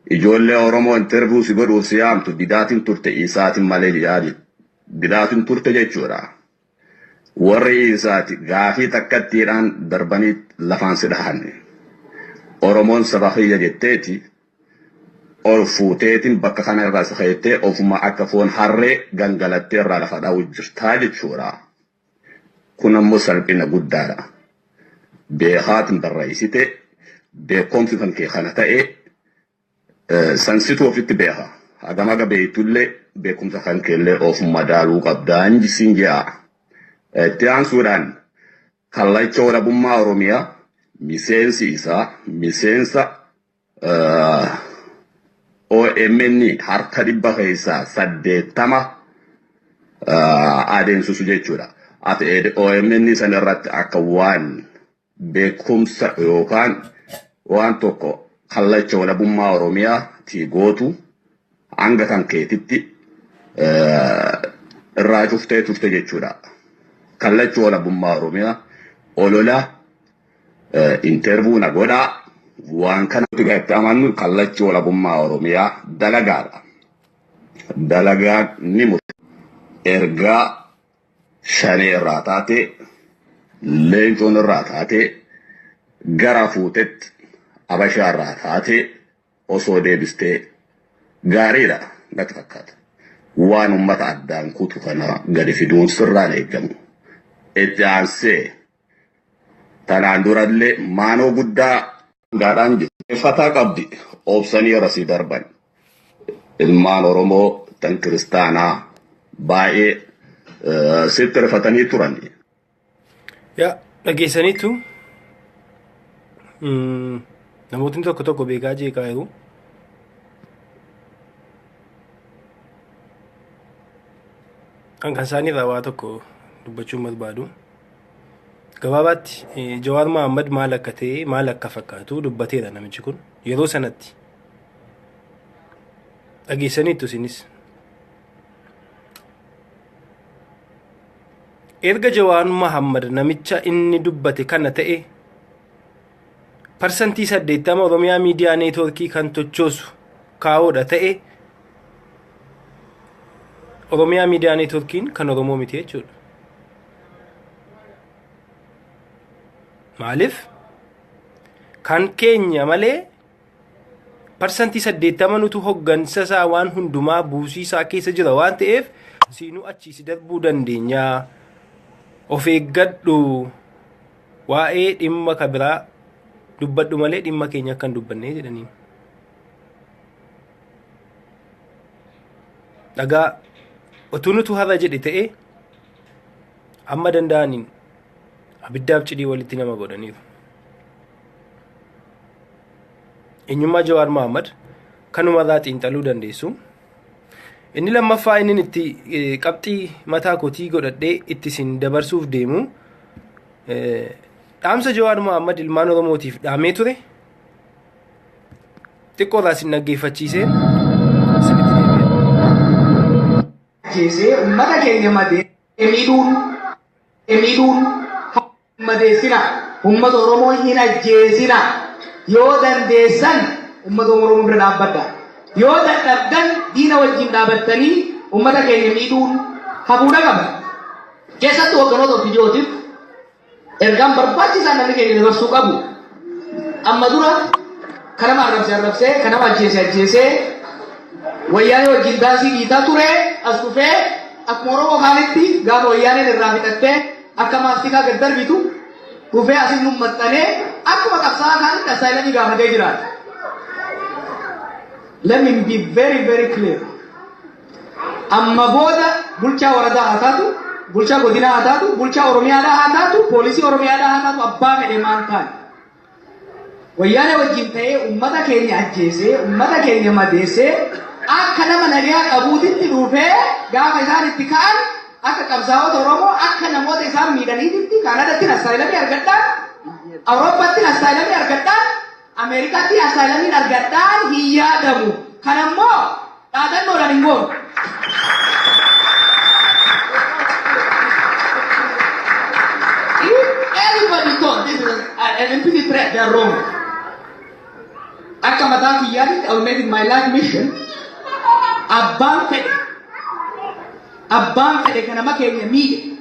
ijoollee Oromoo interview si godhuuf si yaamtu didaatiin turte isaatiin malee yaadi. Didaatiin turte jechuudha. Warri isaati gaafii takkattiidhaan darbanii lafaan si dhahan. Oromoon saba kiyya jetteeti ol fuuteetiin bakka kana irraa si keettee ofuma akka foon harree gangalattee irraa lafa dhawu jirtaa jechuudha. Kun ammoo salphina guddaadha. Beekaatiin barreessite beekumsi kan kee kana ta'e sansituu ofitti beeka. Hagam haga beektullee beekumsa kan keellee of madaaluu qabdaan siin jedha. Itti aansuudhaan kallacha walabummaa Oromiyaa miseensi isaa miseensa OMN harka 80% adeemsisu jechuudha. Ati OMN sana irratti akka waan beekumsa yookaan waan tokko kallacha walabummaa Oromiyaa ti gootu hanga kan keetitti irraa cuftee turte jechuudha. Kallacha walabummaa Oromiyaa olola interview na godhaa waan kana itti amannu kallacha walabummaa Oromiyaa dalagaadha. Dalagaan ni murte. Ergaa shanee irraa taate, leencoon irraa taate, gara fuutetti Abashaa irraa taate osoo deebistee gaariidha natti fakkaata. Waan uummata addaan kutu kana gadi fiduun sirraan eegamu. Itti aansee tanaan durallee maanoo guddaa gaadhaan jiru. Fataa qabdi obsanii rasii darban. Ilmaan Oromoo tan kiristaanaa baay'ee sitti rifatanii turan. Yaa dhageessaniitu namootni tokko tokko beekaa jeeqaa jiru. Kan isaaniirraa waa tokko dubbachuun barbaadu. Gabaabaatti Jawaar Mohaammed maal akka ta'e maal akka fakkaatu dubbateera namichi kun yeroo sanatti. Dhageessaniittu isinis. Erga Jawaar Mohaammed namicha inni dubbate kana ta'e 80% Oromiyaa Miidiyaa Neetwoorkii kan tochoosu kaa'oodha ta'e Oromiyaa Miidiyaa Neetwoorkiin kan Oromoo miti jechuudha. Maaliif? Kan keenya malee 80% nutu hoggansa isaa waan hundumaa buusii isaa keessa jira waan ta'eef siinuu achii si darbuu dandeenya. Of eeggadhu waa'ee dhimma kabiraa dubbadhu malee dhimma keenya akka hin dubbanne jedhaniin. Dhagaa otuu nutu har'a jedhe ta'e amma danda'aniin abiddaaf cidii walitti nama godhaniiru. Eenyummaa Jawaar Mohaammed kanumarraa xiinxaluu dandeessu. Inni lammaffaa inni itti qabxii mataa kootii godhadhee itti isin dabarsuuf deemu dhaamsa Jawaar Mohaammed ilmaan Oromootiif dhaamee ture xiqqoorraa isin dhaggeeffachiisee isinitti deebi'a. Ajjeesee uummata keenya madee miidhuun madeessina. Uummata Oromoo hin ajjeesina. Yoo dandeessan uummata Oromoo bira dhaabbadha. Yoo dadhabdan diina wajjin dhaabattanii uummata keenya miidhuun hafuudha qaba. Keessattuu hogganoota OPDOtiif ergaan barbaachisaan namni keenya dabarsuu qabu. Amma dura kanama arrabsee arrabsee kanama ajjeesee ajjeesee wayyaanee wajjin daasii dhiitaa ture as dhufee akkuma Oromoo kaanitti gaafa wayyaaneen irraa fixattee akka maastikaa gad darbitu dhufee asin nu maxxanee akkuma qabsaa'aa kaanitti asylumii gaafatee jiraata. Let me be very very clear. Amma booda bulchaa waradaa haa taatu, bulchaa godinaa haa taatu, bulchaa Oromiyaadhaa haa taatu, poolisii Oromiyaadhaa haa taatu, abbaa fedhe maal taane. Wayyaanee wajjin ta'ee uummata keenya ajjeesee, uummata keenya madeessee akka nama nagaa qabuutitti dhufee gaafa isaan itti ka'an akka qabsaa'ota Oromoo akka namoota isaan miidhaniititti Kaanaadaatti asylumii argadhaan, Awurooppaatti asylumii argadhaan, Ameerikaatti asylumii argadhaan hin yaadamu. Kanammoo dhaadannoodhaan hin goonu. If anybody thought this is an empty threat, they are wrong. Akka mataa kiyyaatitti, I will make it my life mission. Abbaan fedhe kan nama keenya miidhe,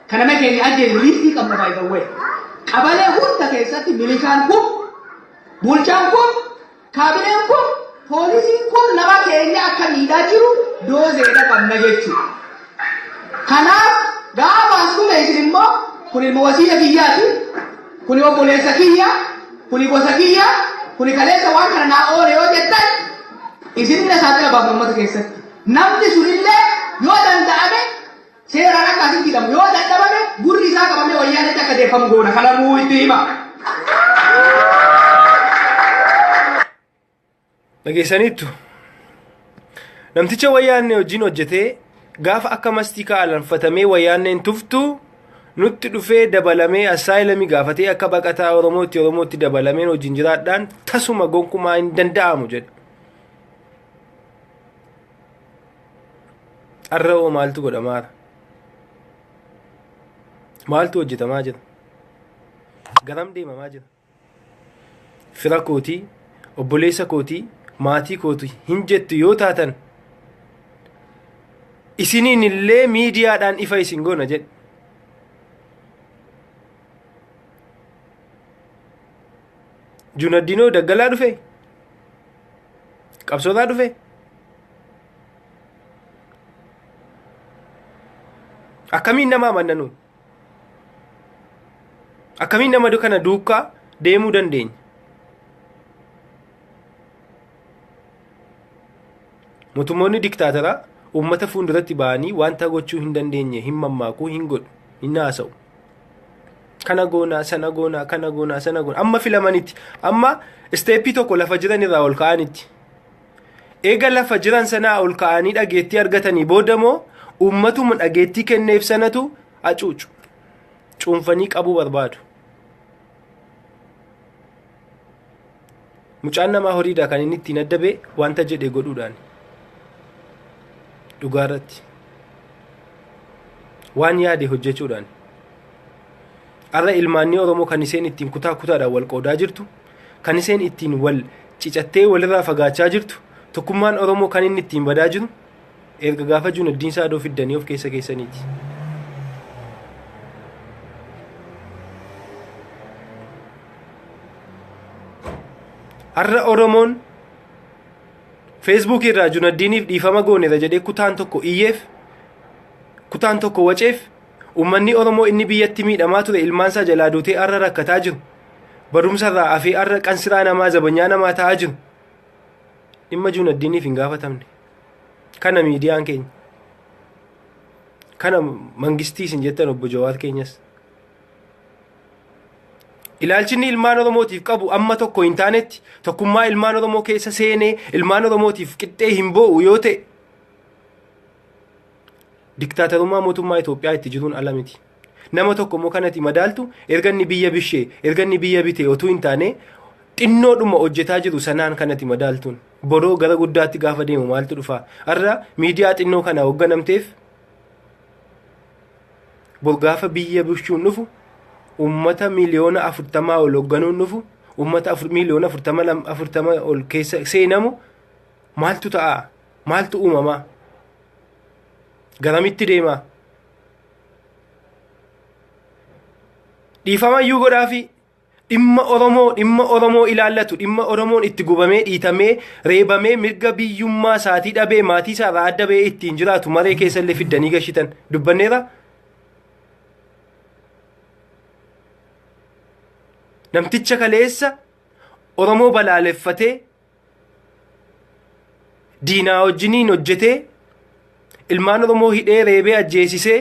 kan nama keenya ajjeese, listii qabna, by the way. Qabalee hunda keessatti milishaan kun, bulchaan kun, kaabineen kun, poolisiin kun nama keenya akka miidhaa jiru doozeedha qabna jechuudha. Kanaaf gaafa as dhume isin immoo kun ilma wasiila kiyyaati, kun obboleessa kiyya, kuni gosa kiyya, kuni kaleessa waan kana naa oole yoo jettan, isinillee saaxila baafna uummata keessatti. Namni sunillee yoo danda'ame seeraan akka asitti hidhamu, yoo dadhabame gurri isaa qabamee wayyaanitti akka deeffamu goona. Kana nuu itti hima. Dhageessaniittu. Namticha wayyaanne wajjin hojjetee gaafa akka mastikaa alanfatamee wayyaanneen tuftu nutti dhufee dabalamee asylumii gaafatee akka baqataa Oromootti dabalameen wajjin jiraadhaan tasuma gonkumaa hin danda'amu jedhe. Har'a hoo maaltu godhamaara? Maaltu hojjetamaa jira? Garam deemamaa jira? Fira kootii, obboleessa kootii, maatii kootii hin jettu yoo taatan, isiniin illee miidiyaadhaan ifa isin goona jedhe. Junaddinoo daggalaa dhufe? Qabsootaa dhufe? Akkamiin nama amanna? Akkamiin nama kana duukaa deemuu dandeenya? Mootummoonni diktaataraa uummata fuulduratti ba'anii wanta gochuu hin dandeenye hin mammaakuu, hin godhu, hin haasa'u. Kana goonaa, sana goonaa, kana goonaa, sana goonaa. Amma filamanitti, amma stepii tokko lafa jiran irraa ol ka'anitti. Eega lafa jiran sanaa ol ka'anii dhageettii argatanii booda immoo uummatuma dhageettii kenneef sanatu hacuucu. Cuunfanii qabuu barbaadu. Mucaan namaa horiidha kan inni ittiin adda ba'e wanta jedhe godhuudhaan. Dhugaarratti. Waan yaade hojjechuudhaan. Har'a ilmaanni Oromoo kan isheen ittiin kutaa kutaadhaan wal qoodaa jirtu, kan isheen ittiin wal cicattee walirraa fagaachaa jirtu, tokkummaan Oromoo kan inni ittiin badaa jiru, erga gaafa Junaddiin Saadoo fiddanii of keessa keessaniiti. Har'a Oromoon Feesbuuk irraa Junaddiiniif dhiifama gooneera jedhee kutaan tokko iyyeef, kutaan tokko waceef, uummanni Oromoo inni biyyatti miidhamaa ture, ilmaansaa jalaa duutee har'a rakkataa jiru, barumsa irraa hafee har'a qansiraa namaa, zabanyaa namaa ta'aa jiru, dhimma Junaddiiniif hin gaafatamne. Kana miidiyaan keenya. Kana mangistii isin jettan obbo Jawaar keenyas. Ilaalchinni ilmaan Oromootiif qabu amma tokko hin taanetti, tokkummaa ilmaan Oromoo keessa seenee ilmaan Oromootiif qixxee hin boo'u yoo ta'e, diktaatarummaa mootummaa Itoophiyaa itti jiruun ala miti. Nama tokko immoo kanatti madaaltu erga inni biyya bishee, erga inni biyya bite otuu hin taane, xinnoodhuma hojjetaa jiru sanaan kanatti madaaltuun boroo gara guddaatti gaafa deemu maaltu dhufa? Har'a miidiyaa xinnoo kana hoogganamteef, bor gaafa biyya bushuun dhufu, ummata 40 miliyoona ol hoogganuun dhufu, ummata 40 miliyoona ol keessa seenamu maaltu ta'a? Maaltu uumamaa? Garamitti deemaa? Dhiifama iyyuu godhaafi, dhimma Oromoo, dhimma Oromoo ilaallatu, dhimma Oromoon itti gubamee, dhiitamee, reebamee, mirga biyyummaa isaatii dhabee, maatii isaarraa adda ba'ee ittiin jiraatu maree keessa illee fiddanii gashitan dubbanneera. Namticha kaleessa Oromoo balaaleffatee, diinaa wajjiniin hojjetee, ilmaan Oromoo hidhee, reebee, ajjeesisee,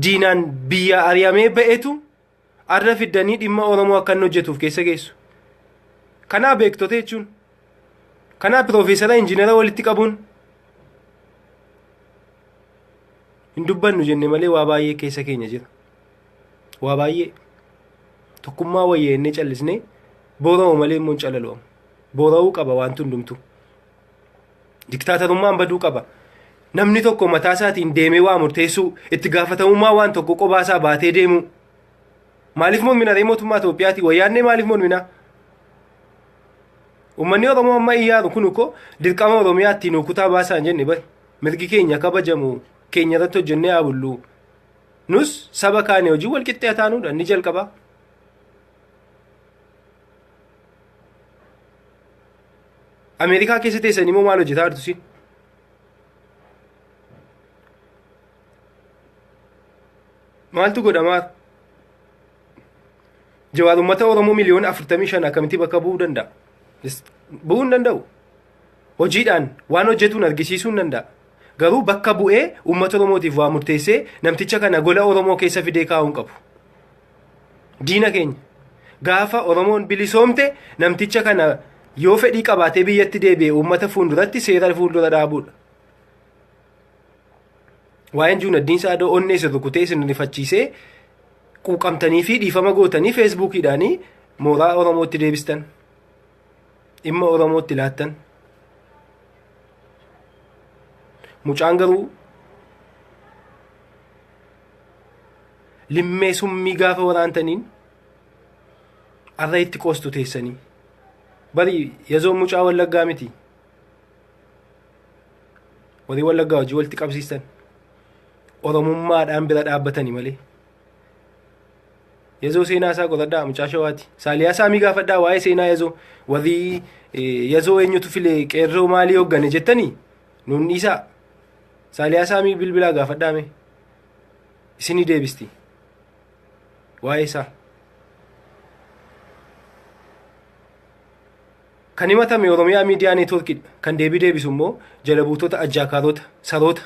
diinaan biyya ari'amee ba'etu arra fiddanii dhimma Oromoo akka inni hojjetuuf keessa geessu. Kanaa beektota jechuun. Kanaa piroofeesara, injiinara walitti qabuun. Hin dubbannu jenne malee waa baay'ee keessa keenya jira. Waa baay'ee. Tokkummaa wayyeennee callisnee boora'u malee immoo hin calalu'amu. Boora'uu qaba wanti hundumtuu. Diktaatarummaan baduu qaba. Namni tokko mataa isaatiin deemee waa murteessuu, itti gaafatamummaa waan tokko qophaa isaa baatee deemuu. Maaliif mormina ree mootummaa Itoophiyaati? Wayyaannee maaliif mormina? Uummanni Oromoo amma iyyaaru kun uko dirqama Oromiyaatti nu kutaa baasaa hin jenne bari. Mirgi keenya kabajamu, keenya irratti hojjennee haa bullu. Nus saba kaane hojii wal qixxee taanuudha inni jalqaba. Ameerikaa keessa teessanii immoo maal hojjetaa jirtu siin? Maaltu godhamaa? Jawaar uummata Oromoo miliyoona 45 akkamitti bakka bu'uu danda'a? Bu'uu hin danda'u. Hojiidhaan waan hojjetuun argisiisuu hin danda'a. Garuu bakka bu'ee uummata Oromootiif waa murteessee namticha kana gola Oromoo keessa fidee kaa'uu hin qabu. Diina keenya. Gaafa Oromoon bilisoomte namticha kana yoo fedhii qabaatee biyyatti deebi'e uummata fuulduratti seera fuuldura dhaabuudha. Waa'een Juunaddiin Saadoo onnee isin rukutee isin rifachiisee quuqamtanii fi dhiifama gootanii Feesbuukiidhaanii mooraa Oromootti deebistan. Dhimma Oromootti laattan. Mucaan garuu limmee summii gaafa waraantaniin arra itti qoostu teessanii. Bari yazoon mucaa Wallaggaa miti. Warri Wallaggaa hojii walitti qabsiistan. Oromummaadhaan bira dhaabbatanii malee. Yazoo seenaa isaa qoradhaa, mucaa Shawaati. Saaliyaa Saamii gaafadhaa waa'ee seenaa Yazoo. Warri Yazoo eenyutu filee, qeerroo maalii hooggane jettanii nuun dhiisaa. Saaliyaa Saamii bilbilaa gaafadhaa mee. Isinii deebisti. Waa'ee isaa. Kan himatame Oromiyaa Miidiyaa Neetwoorkiidha. Kan deebii deebisu immoo jala buutota, ajjaakaarota, saroota.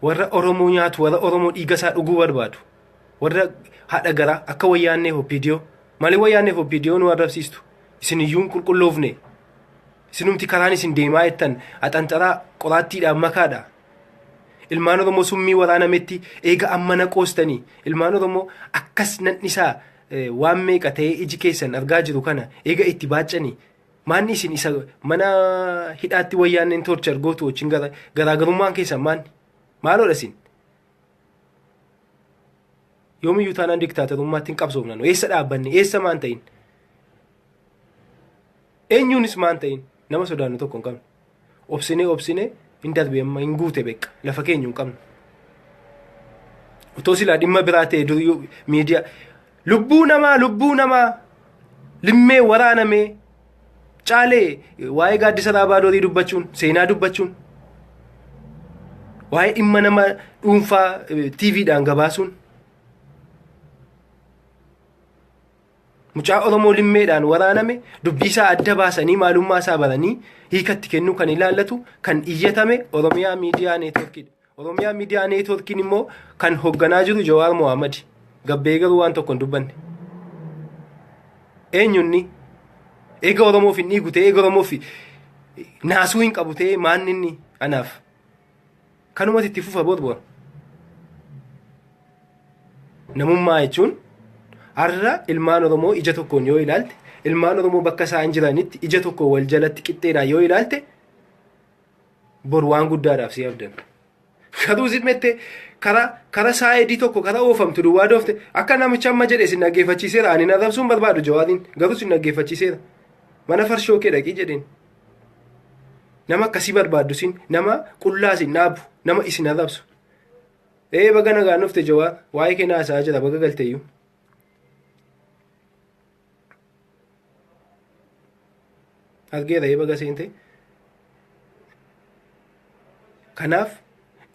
Warra Oromoo nyaatu, warra Oromoo dhiiga isaa dhuguu barbaadu. Warra haadha garaa akka Wayyaannee OPDO. Maaliif Wayyaannee OPDO nu arrabsiistu? Isin iyyuu hin qulqulloofne. Isinumti karaan isin deemaa jettan haxanxaraa qoraattiidhaan makaadha. Ilmaan Oromoo summii waraanametti eega amma na qoostanii, ilmaan Oromoo akkas nan'isaa waan meeqa ta'ee iji keessan argaa jiru kana eega itti baaccanii, maanni isin isa mana hidhaatti Wayyaanneen torture gootu wajjin garaagarummaan keessan maanni? Maaloodha isin? Yoomiyyuu taanaan diktaatorummaatti hin qabsoofna nu. Eessa dhaabbanne? Eessa maan ta'in? Eenyuunis maan ta'in? Nama sodaannu tokko hin qabnu. Obsinee obsinee hin darbe, amma hin guute, beeqa lafa keenya hin qabnu. Otoo silaa dhimma biraa ta'e dur miidiyaa lubbuu namaa limmee waraanamee caalee waa'ee Gaaddisa Raabaa Doorii dubbachuun, seenaa dubbachuun, waa'ee dhimma nama dhuunfaa TVdhaan gabaasuun, mucaa Oromoo limmeedhaan waraaname dubbii isaa adda baasanii, maalummaa isaa baranii hiikatti kennuu kan ilaallatu kan iyyatame Oromiyaa Miidiyaa Neetworkiidha. Oromiyaa Miidiyaa Neetworkiin immoo kan hoogganaa jiru Jawaar Mohaammed. Gabbee garuu waan tokko hin dubbanne. Eenyunni? Eega Oromoof hin dhiigu ta'e, eega Oromoof naasuu hin qabu ta'e, maanni inni anaaf? Kanumatti itti fufa borbor. Namummaa jechuun har'a ilmaan Oromoo ija tokkoon yoo ilaalte, ilmaan Oromoo bakka isaan jiranitti ija tokko wal jalatti qixxeedhaan yoo ilaalte, bor waan guddaadhaaf si abdan. Garuu zimmettee karaa saayidii tokko karaa oofamtu duwwaa doofte akka namicha amma jedhe isin dhaggeeffachiiseera. Ani arrabsuun barbaadu Jawaariin, garuu isin dhaggeeffachiiseera. Mana farshoo kee dhaqii jedheen. Nama akkasii barbaaddu isin, nama qullaa isin dhaabu, nama isin arrabsu. Ee, baga nagaan dhufte Jawaar, waa'ee kee naasaa jira, baga galteeyyuu. Argeera, ee, baga seente. Kanaaf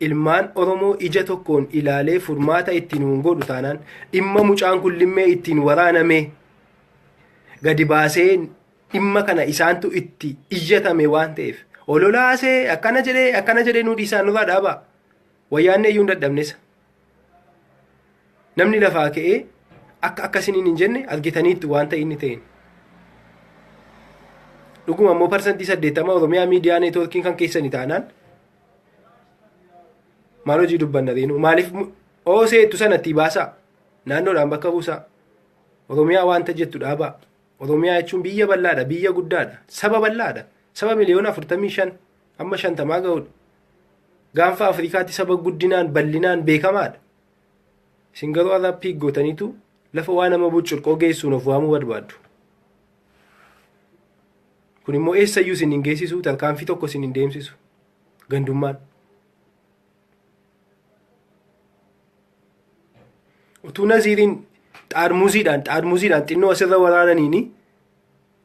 ilmaan Oromoo ija tokkoon ilaalee furmaata ittiin hin godhu taanaan, dhimma mucaan kun limmee ittiin waraaname gadi baasee, dhimma kana isaantu itti iyyatame waan ta'eef, ololaasee akkana jedhee akkana jedhee nu dhiisaa, nurraa dhaabaa. Wayyaannee iyyuu hin dadhabnesa. Namni lafaa ka'ee akka akkasiniin hin jenne argitaniitti waan ta'e inni ta'een. Dhuguma immoo 80% Oromiyaa Miidiyaa Neetwoorkiin kan keessani taanaan maal hojii dubbanna reenu? Maaliif ooseettu sanatti baasaa, naannoodhaan bakka buusaa, Oromiyaa waanta jettu dhaabaa. Oromiyaa jechuun biyya bal'aadha, biyya guddaadha, saba bal'aadha, saba miliyoona 45. Amma 50 ga'uudha. Gaanfa Afrikaatti saba guddinaan bal'inaan beekamaadha. Isin garuu har'a piik gootaniitu lafa waa nama bucculqoo geessuun of waamuu barbaaddu. Kun immoo eessayyuu isin hin geessisu, tarkaanfii tokko isin hin deemsisu. Gandummaan. Utuu Naziiriin xaarmuziidhaan xaarmuziidhaan xinnoo asirra waraananiini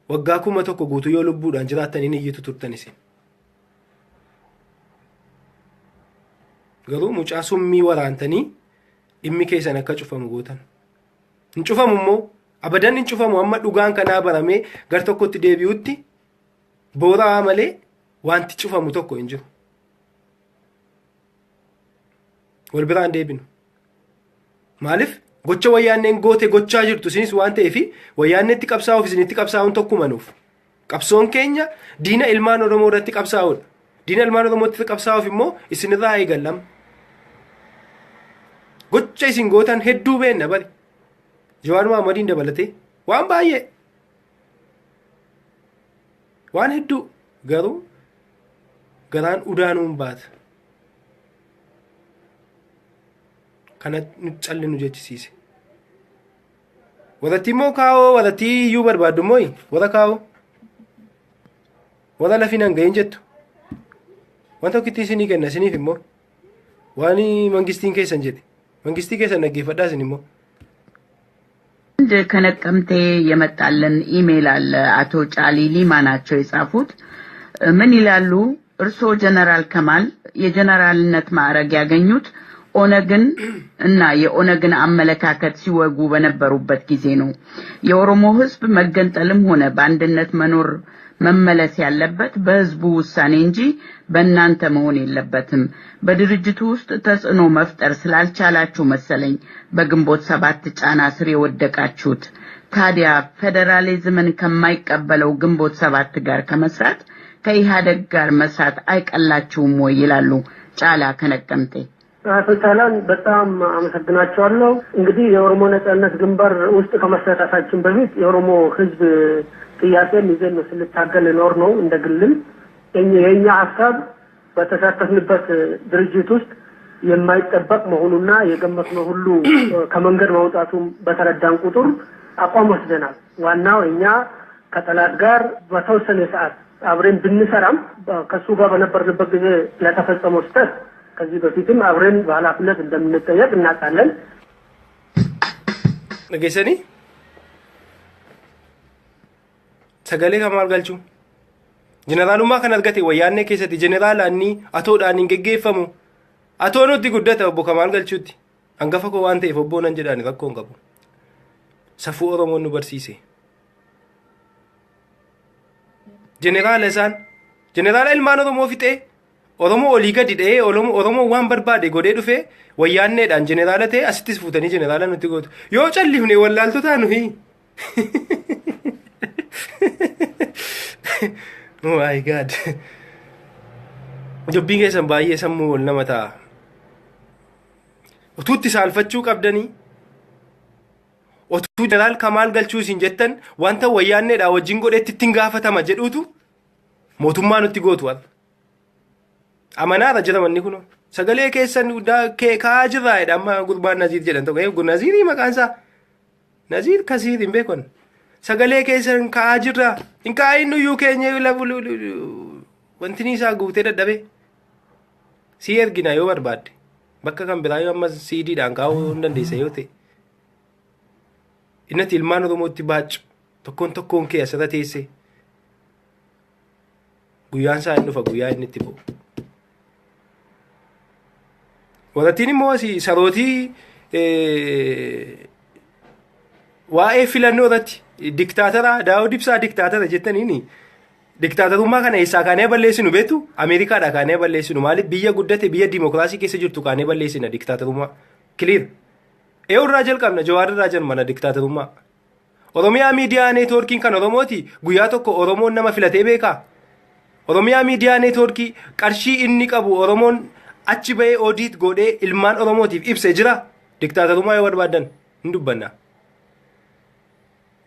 waggaa 1000 guutuu yoo lubbuudhaan jiraattan hin iyyitu turtan isin. Garuu mucaa summii waraantanii dhimmi keessan akka cufamu gootan. Hin cufamu immoo abadan hin cufamu amma dhugaan kanaa baramee gar tokkotti deebi'utti booraa malee wanti cufamu tokko hin jiru. Wal biraan deebinu. Maaliif gocha wayyaanneen goote gochaa jirtu isinis waan ta'eef wayyaanneetti qabsaa'uuf isinitti qabsaa'uun tokkuma nuuf. Qabsoon keenya diina ilmaan Oromoo irratti qabsaa'uudha. Diina ilmaan Oromootti qabsaa'uuf immoo isinirraa eegallama. Gocha isin gootan hedduu beenna bari. Jawaar Mahaammadiin dabalatee waan baay'ee. Waan hedduu garuu garaan udaanuun baata. Kana nu calli nu jechisiise. Warratti immoo kaa'oo warratti iyyuu barbaaddu immoo warra kaa'oo. Warra lafi nan gahin jettu. Wanta tokkitti isinii kenna isiniif immoo. Waan mangistiin keessan jedhe. Mangistii keessan dhaggeeffadhaa isin immoo. አንድ ከነቀምቴ የመጣልን ኢሜይል አለ። አቶ ጫሊ ሊማ ናቸው የጻፉት። ምን ይላሉ? እርስዎ ጀነራል ከማል የጀነራልነት ማዕረግ ያገኙት ኦነግን እና የኦነግን አመለካከት ሲወጉ በነበሩበት ጊዜ ነው። የኦሮሞ ሕዝብ መገንጠልም ሆነ በአንድነት መኖር መመለስ ያለበት በህዝቡ ውሳኔ እንጂ በእናንተ መሆን የለበትም። በድርጅቱ ውስጥ ተጽዕኖ መፍጠር ስላልቻላችሁ መሰለኝ በግንቦት ሰባት ጫና ስር የወደቃችሁት። ታዲያ ፌዴራሊዝምን ከማይቀበለው ግንቦት ሰባት ጋር ከመስራት ከኢህአደግ ጋር መስራት አይቀላችሁም ወይ ይላሉ ጫላ ከነቀምቴ። አቶ ጫላን በጣም አመሰግናቸዋለሁ። እንግዲህ የኦሮሞ ነጻነት ግንባር ውስጥ ከመሳተፋችን በፊት የኦሮሞ ህዝብ ጥያቄን ይዘን ነው ስንታገል የኖር ነው። እንደ ግልም የኛ ሀሳብ በተሳተፍንበት ድርጅት ውስጥ የማይጠበቅ መሆኑና የገመትነው ሁሉ ከመንገድ መውጣቱን በተረዳን ቁጥር አቋም ወስደናል። ዋናው እኛ ከጠላት ጋር በተወሰነ ሰዓት አብረን ብንሰራም ከሱ ጋር በነበርንበት ጊዜ ለተፈጸመው ስህተት ከዚህ በፊትም አብረን በኃላፊነት እንደምንጠየቅ እናውቃለን። Dhageessanii? Sagalee kan maal galchuu? Jeneraalummaa kan argate wayyaannee keessatti jeneraala inni atoodhaan hin geggeeffamu. Atoo nutti guddata obbo Kamaal Galchuutti. Hangafa koo waan ta'eef obbo nan jedhaan rakkoo hin qabu. Safuu Oromoon nu barsiise. Jeneraala isaan jeneraala ilmaan Oromoo fixee Oromoo olii gadi dha'ee Oromoo waan barbaade godhee dhufee wayyaanneedhaan jeneraala ta'e asittis fuutanii jeneraala nutti gootu. Yoo callifne wallaaltotaa nuyi. Oh my God. Dubbiin keessan baay'ee sammuu wal nama ta'a. Utuutti saalfachuu qabdanii otuu jeneraal Kamaal Galchuu isin jettan wanta wayyaanneedhaa wajjin godhetti ittiin gaafatama jedhuutu mootummaa nutti gootu har'a. Amanaarra jira manni kun. Sagalee keessan kaa'aa jirraa jedha amma gurbaan Naziir jedhan tokko. Naziirii maqaan isaa Naziir Kasiir hin beekon. Sagalee keessan kaa'aa jirra. Hin kaa'in nuyyuu keenya wanti isaa guutee dadhabe. Si ergina yoo barbaadde. Bakka kan biraa yoo amma siidiidhaan kaa'uu hin dandeessa yoo ta'e. Innati ilmaan Oromootti baaccu tokkoon tokkoon kee asirra teessee. Guyyaan isaa hin dhufa guyyaa inni itti ba'u. Warrattiin immoo asii sarootii waa'ee filannoo irratti diktaatara Daawud Ibsaa diktaatara jettaniini diktaatarummaa kana eessaa kaanee balleessinu beektu Ameerikaadhaa kaanee balleessinu maaliif biyya guddate biyya dimokiraasii keessa jirtu kaanee balleessina diktaatarummaa kiliir. Eewurraa jalqabna Jawaar irraa jalqabna diktaatarummaa. Oromiyaa miidiyaa neetwoorkiin kan Oromooti guyyaa tokko Oromoon nama filatee beekaa? Oromiyaa miidiyaa neetwoorkii qarshii inni qabu Oromoon achi bahee oodiit godhee ilmaan Oromootiif ibsee jira. Diktaatarummaa yoo barbaadan hin dubbanna.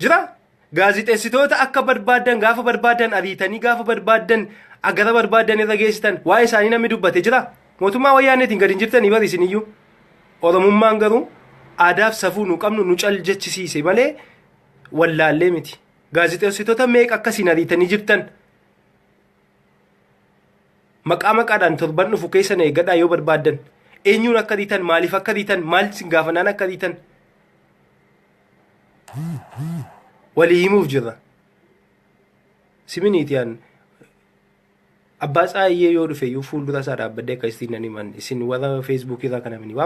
Jira. Gaazixeessitoota akka barbaadan gaafa barbaadan ariitanii gaafa barbaadan Agara barbaaddan irra geessitan, waa'ee isaanii namni dubbate jira. Mootummaa Wayyaaneetiin gadi hin jirtanii bari isiniyyuu. Oromummaan garuu aadaaf safuu nu qabnu nu cal jechisiise malee wallaallee miti. Gaazexeessitoota meeqa akkasiin ariitanii jirtan? Maqaa maqaadhaan torban dhufu keessa na eeggadhaa yoo barbaaddan. Eenyuun akka riitan, maaliif akka riitan, maal isin gaafanaan akka riitan walii himuuf jirra. Siminiiti an abbaa tsaayyee yoo dhufe iyyuu fuuldura isaa dhaabbadhee akka isin nan himan, isin warra Feesbuukii irraa kana mini waan